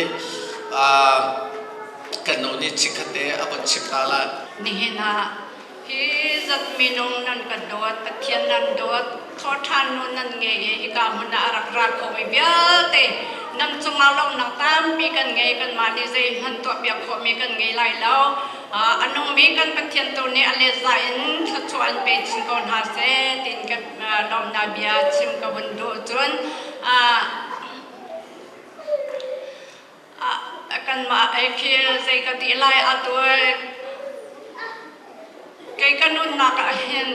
kan nu nih chikkhat te a von chim hna lai. Nihin ah Hi zat minung nan ka dawt, Pathian nan dawt, thawṭhan nu nan ngei i hika hmun ah a rak ra khomi vialte nan cungah lawmhnak tampi kan ngei. Kanmah nih zeihmanh tuahpiak khawhmi kan ngei lai lo. A nungmi kan Pathian tu nih a letza in thluachuah an pe chin ko hna seh tiin ka lawmhnak bia chim ka vun duh. Cun kanmah khi zei ka ti lai atu kei ka nunnak ah hin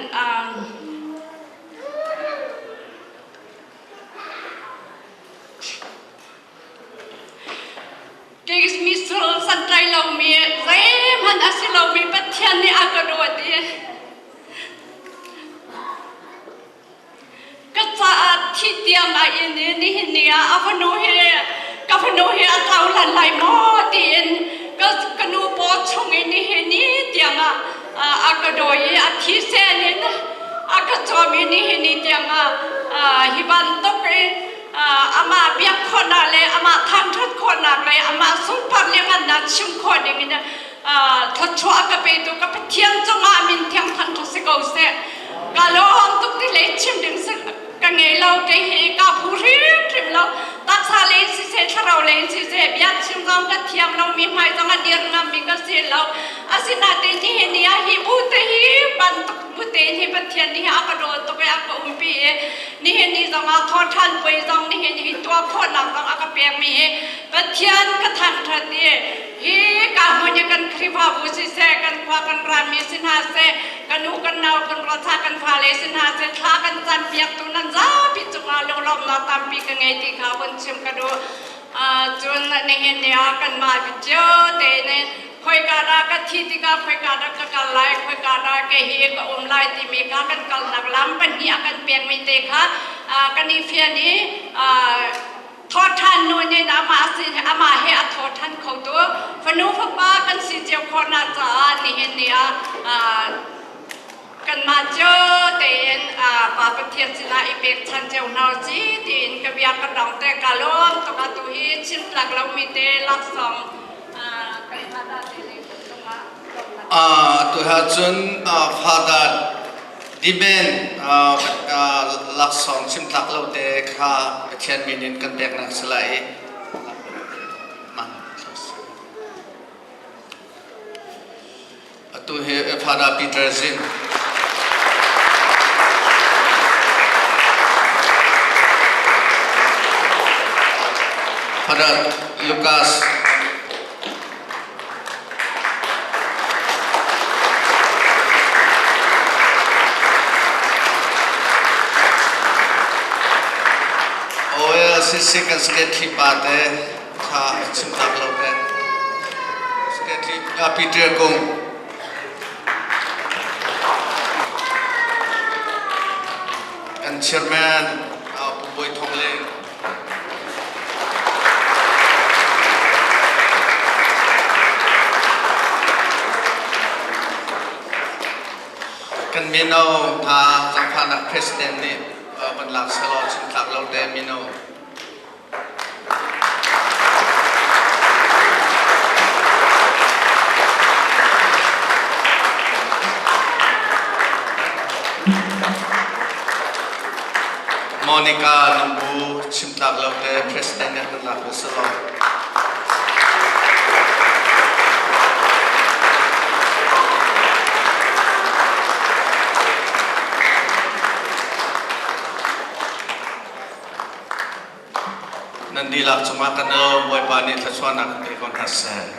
kei misual santlai lomi zeihmanh a si lomi Pathian nih a ka dawt i Ka caah thi tiang a in i nihin ni ah a fanu hi ka fanu hi a tlau lan lai maw tiin ka ka nu paw chung i nihin ni tiang ah a ka dawi i a thisen in a ka cawm i nihin ni tiang ah hi bantuk in amah biak khawhnak le amah thangṭhat khawhnak le amah sunpar lianhngannak chim khawh ding in thluachuah a ka petu ka Pathian cungah min thiang thangṭhat si ko seh. Ka lawm tuk ti hlei chim ding si ka ngei lo kei hi ka phu hrimhrim lo taksa lei in siseh thlarau lei in siseh bia chim zong ka thiam lo mi hmai zong a dir ngam mi ka si lo asinain nihin ni ah hi bu te hi bantuk bu te hi Pathian nih a ka dawt tuk i a ka umpi i nihin ni zong ah thawṭhan puai zong nihin hi tuah khawhnak zong a ka pek mi hi Pathian ka thangṭhat i hi ka hmun i kan Khrihfabu siseh kan khua kan rami si hna seh kan u kan nau kan ruacha kan fale si hna seh thla kan campiak tu nan zapi cungah lunglawmhnak tampi ka ngei ti kha vun chim ka duh. Cun nihin ni ah kanmah cio tein khoika dah ka thi tikah khoika dah ka kal lai khoika dah ke hi ka um lai timi kha kan kalnak lam pahnih a kan pekmi te kha kan i fian i thawṭhan nu nih amah sin amah he a thawṭhan khotu fanu fapa kan si cio khawhnak caah nihin ni ah kanmah cio tein Pa Pathian sinah i pekchan cio hna si tiin ka bia ka dong te ka lawm tuk atu hi chim tlak lomi te laksawng kan Father te le cungah Tu cun Father Dimen laksawng chim tlak lo te kha Pathian min in kan peknak si lai i Atu hi Father Peter Zin. Father Lucas. OLCC kan secretary pa te kha chim tak lo te. Secretary Peter Kung. Kan chairman Pu Bawi Thong Ling. Kan mino hna zaangfahnak president nih van lak selaw chimtlak lo te mino. Monica Lungbu chimtlak lo te president nih an lak ve selaw. Nan dihlak cungah kan lawm Bawipa nih thluachuahnak in pe ko hna seh.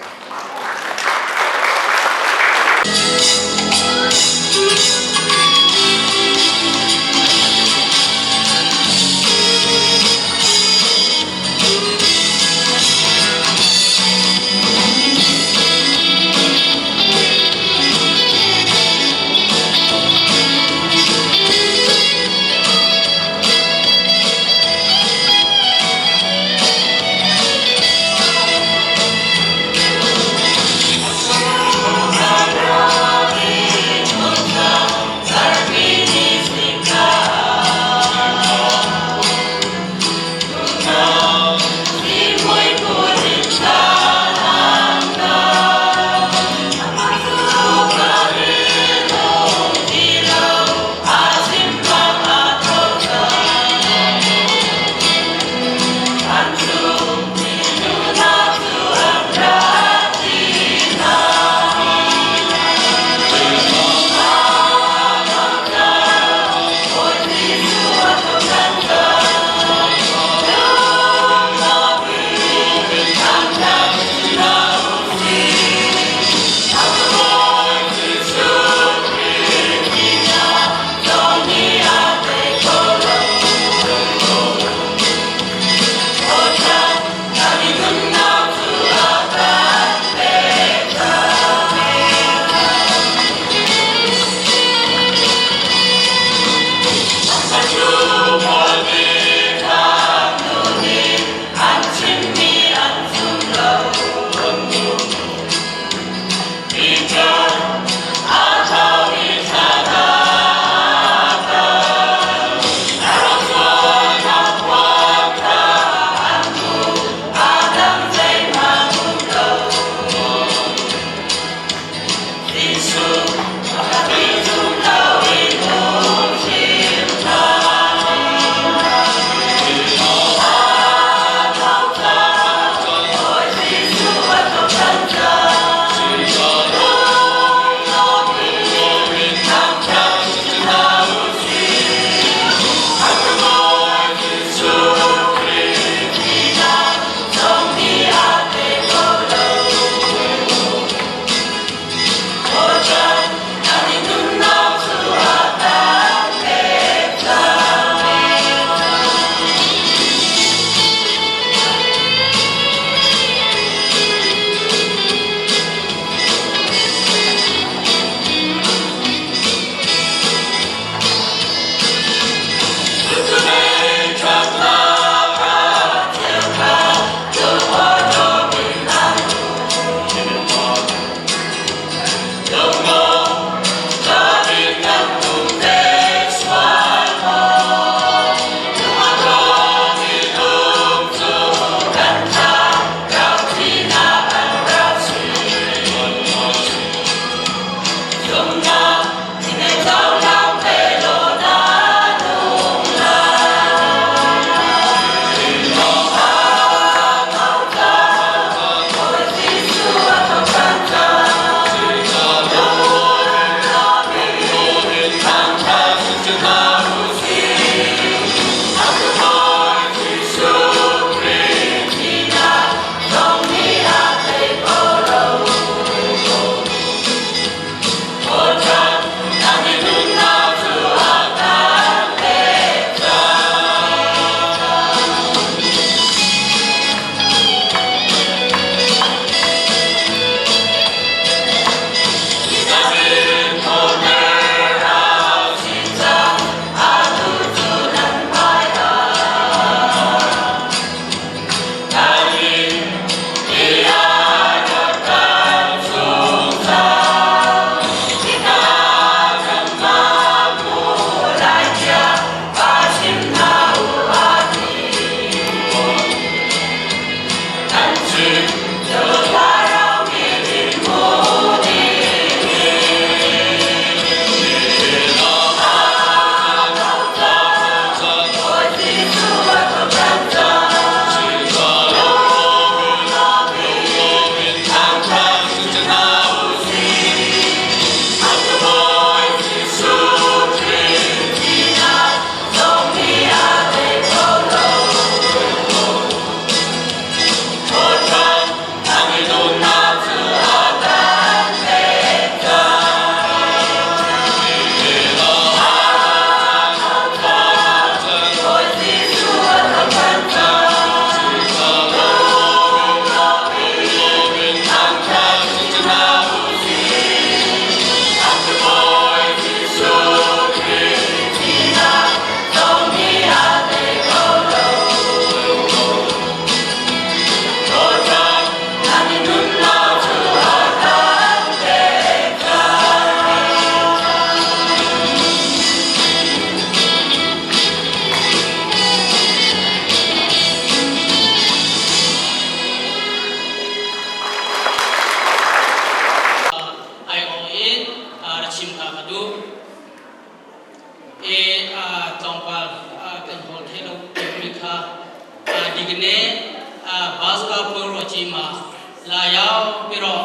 erawh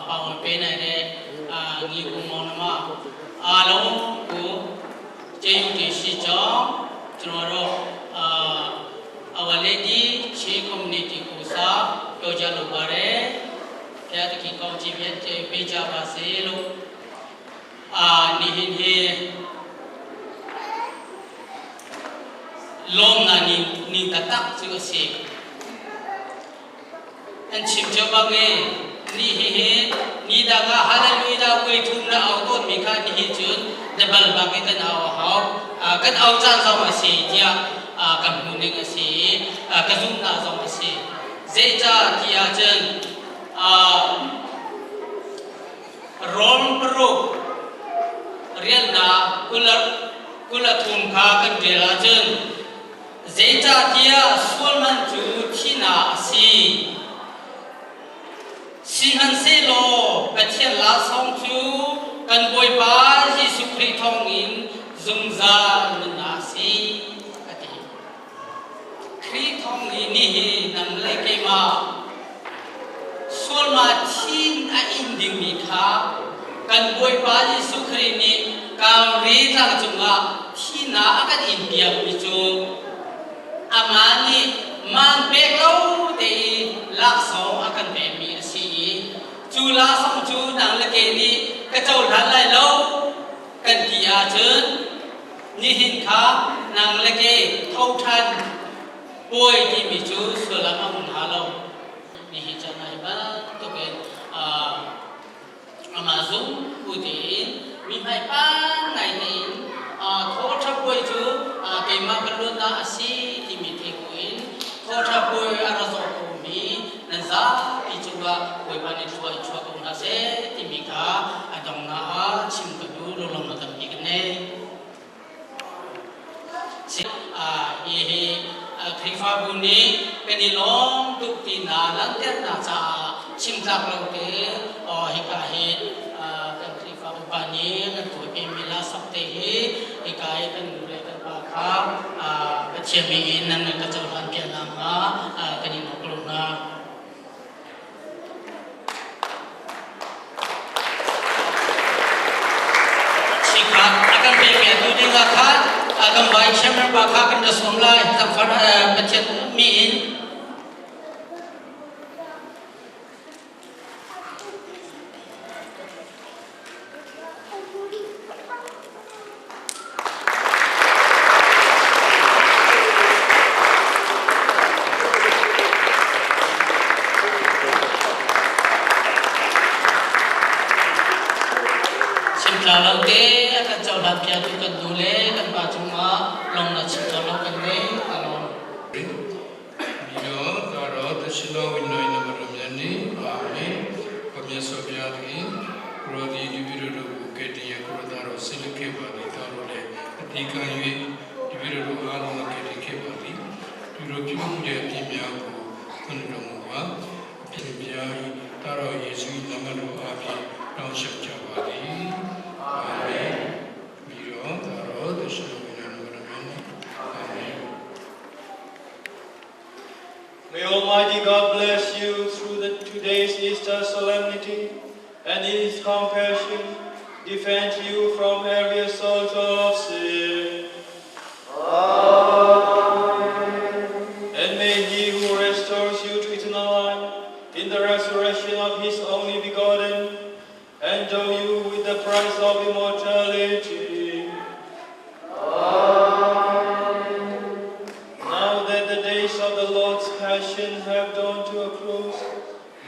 pa ngoi pe nai le ngi ku mong na ma အားလုံးကိုကျေးဇူးတင်ရှိကြောင်းကျွန်တော်တို့အာ Our Lady Chin Community ကိုစားပြောကြားလိုပါတယ်။ဘုရားသခင်ကောင်းချီးမြတ်ပေးကြပါစေလို့အာနိဟင်ဟေလုံးနာနီနီတတကျစီ an chim cio bang e ni hi hi ni da ka hallelujah voi thum na au ton mi kha ni hi cun double bang in kan au hau kan au caan zong a si tiah kan hmu ning a si i ka zumhnak zong a si. Zeicah ti ahcun Rom paruk riannak 23 kha kan rel ahcun Zeicahtiah sual man cu thihnak a si. Sihmanhsehlaw Pathian laksawng cu kan Bawipa Jesuh Khrih thawngin zungzal nunnak a si, a ti. Khrih thawng i nihin nang le keimah sualma thin a in dingmi kha kan Bawipa Jesuh Khrih nih Calvary tlang cungah thihnak a kan inpiakmi cu amah nih man pek lo te i laksawng a kan pekmi a si i cu laksawng cu nang le kei nih ka cohlan lai lo kan ti ahcun nihin kha nang le kei tho ṭhan puai timi cu sullam a um hnga lo. Nihin caan ah hi bantukin amah zung bu tein mi hmaipan ngai tein thawṭha puai cu keimah ka luatnak a si timi thei buin thawṭha puai a ra zawh komi nan zapi cungah Bawipa nih thlua in chuah ko hna seh timi kha a donghnak ah chim ka duh. Lunglawmhnak tampi kan nei. Hihi Khrihfabu nih kan i lawm tuk ti hna langhternak caah chimtlak lo te hika hi kan Khrihfa upa nih kan tuahpimi lasak te hi hika hi kan nu le kan pa kha Pathian min in nan ka cohlan piak nakhnga kan in awk lo hna. Sikha a kan pekpiaktu ding ah khan a kan vice chairman pa kha kan ra sawm lai tlangfar Pathian mi in. Chimtla lo te a kan cohlan piaktu kan nu le kan pa cungah lawmnak chim cawk lo kan ngei a lawm. Mino karo tashino winoi namaram yani amen pamya sobya ki kurodi dibiru ke diye kurodaro silke badi taro le ati kan yue တပည့်တော်တို့အားလုံးကတည်ခဲ့ပါသည်သူတို့ပြုမှုတဲ့အပြစ်များကိုခွင့်တော်မူပါအပြစ်များ၏တာတော်ယေရှု၏နာမတော်အားဖြင့်တောင်းလျှောက်ကြပါသည်အာမင်ပြီးတော့တာတော်သရှင်တော်ဝိညာဉ်တော်မြတ်အာမင် May Almighty God bless you through today's Easter solemnity and in His compassion defend you from every assault of sin. Amen. And may He who restores you to eternal life in the resurrection of His only begotten endow you with the price of immortality. Amen. Now that the days of the Lord's Passion have drawn to a close,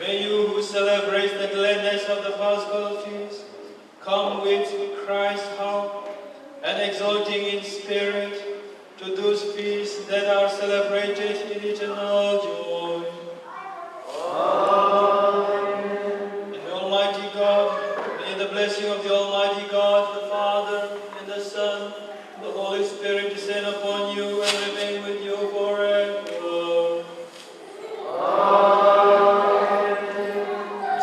may you who celebrate the gladness of the Paschal feast come with Christ's help and exulting in spirit to those feasts that are celebrated in eternal joy. Amen. And may Almighty God, may the blessing of the Almighty God, the Father, and the Son, and the Holy Spirit descend upon you and remain with you forever. Amen.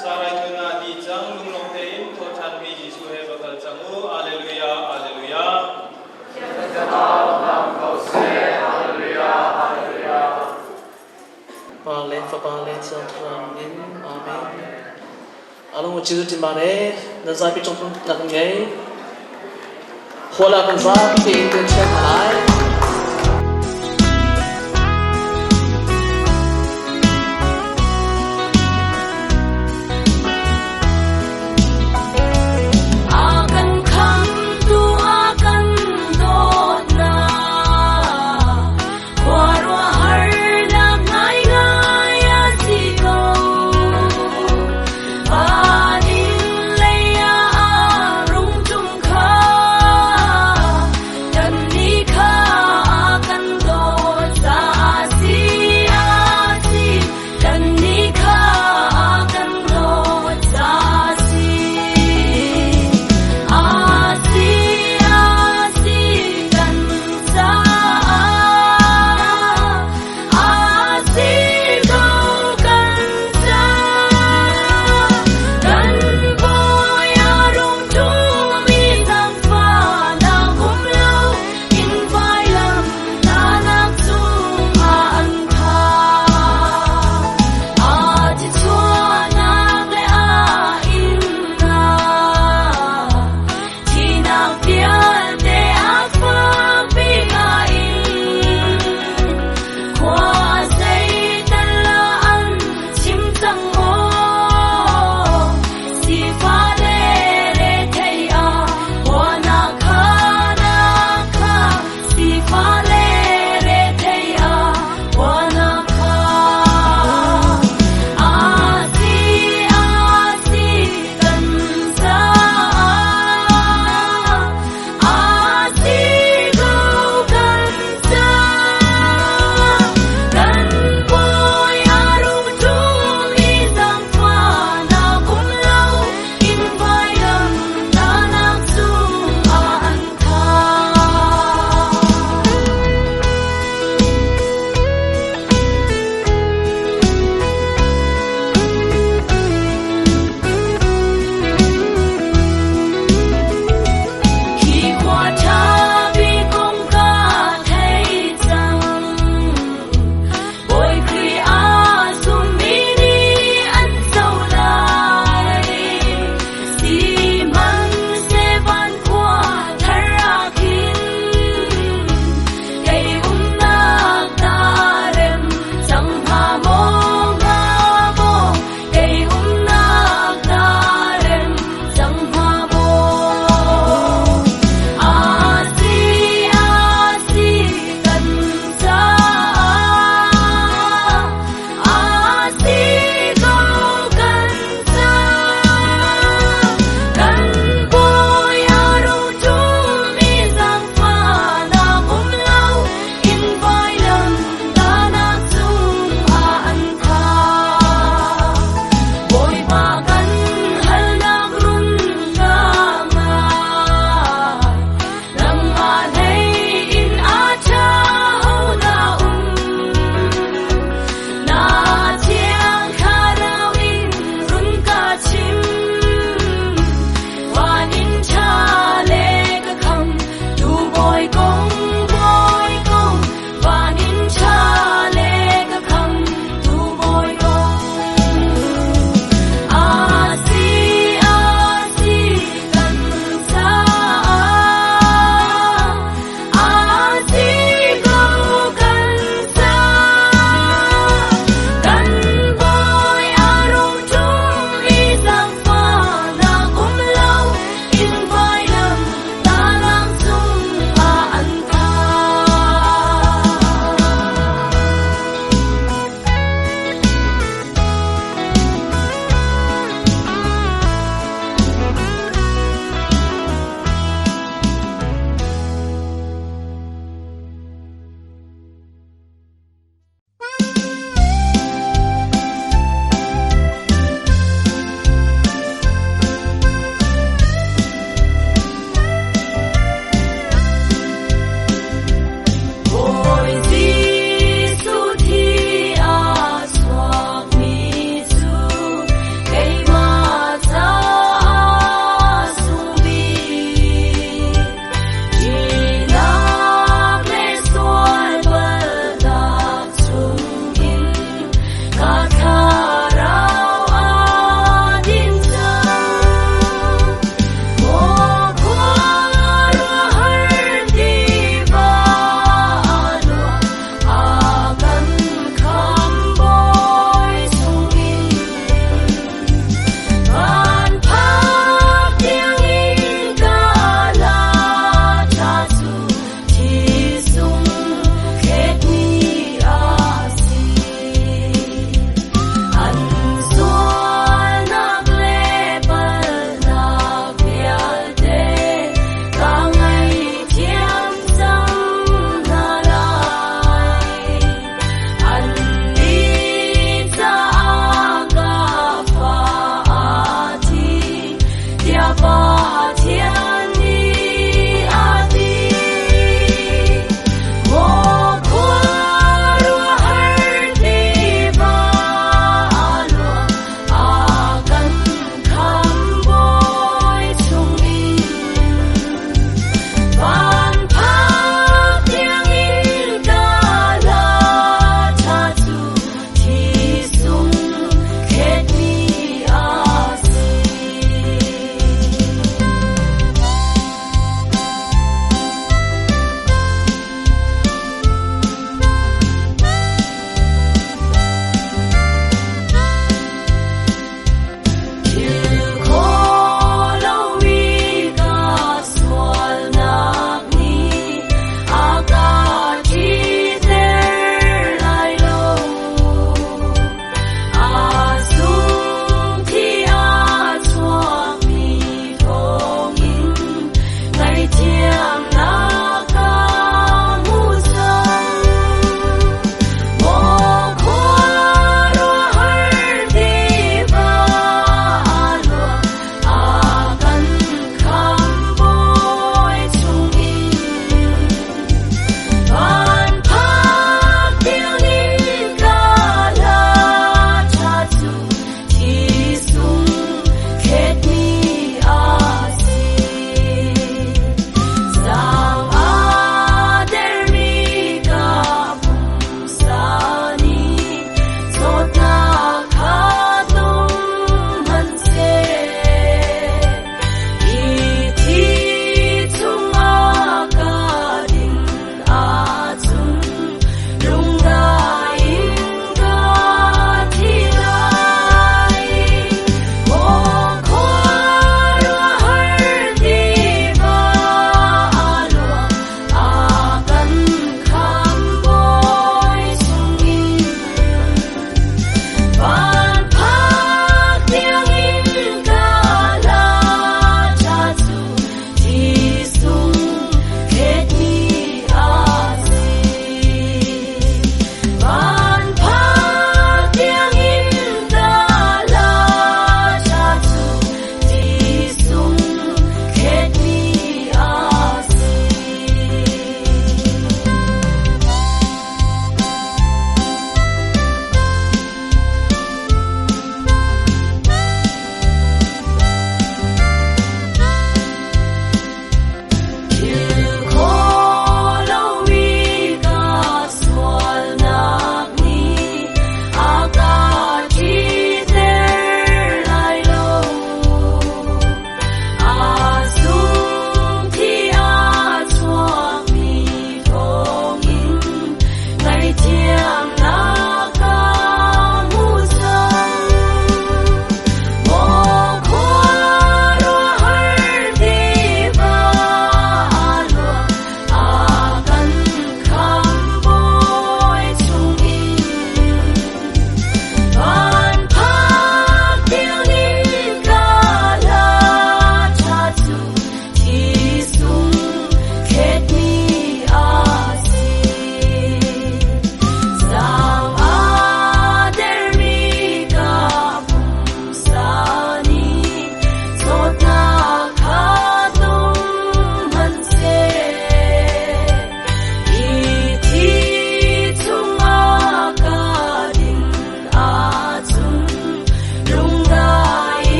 Sarai tu na di cang lunglawm tein thawṭhanmi Jesuh he va kal cang u. Alleluia, Alleluia. Pa le Fapa le Thiang Thlarau in Amen. အားလုံးကိုကျေးဇူးတင်ပါတယ်။နဇာပိချုံနာကငယ်ဟောလာကန်ဇာပိတင်တင်ချင်လိုက်။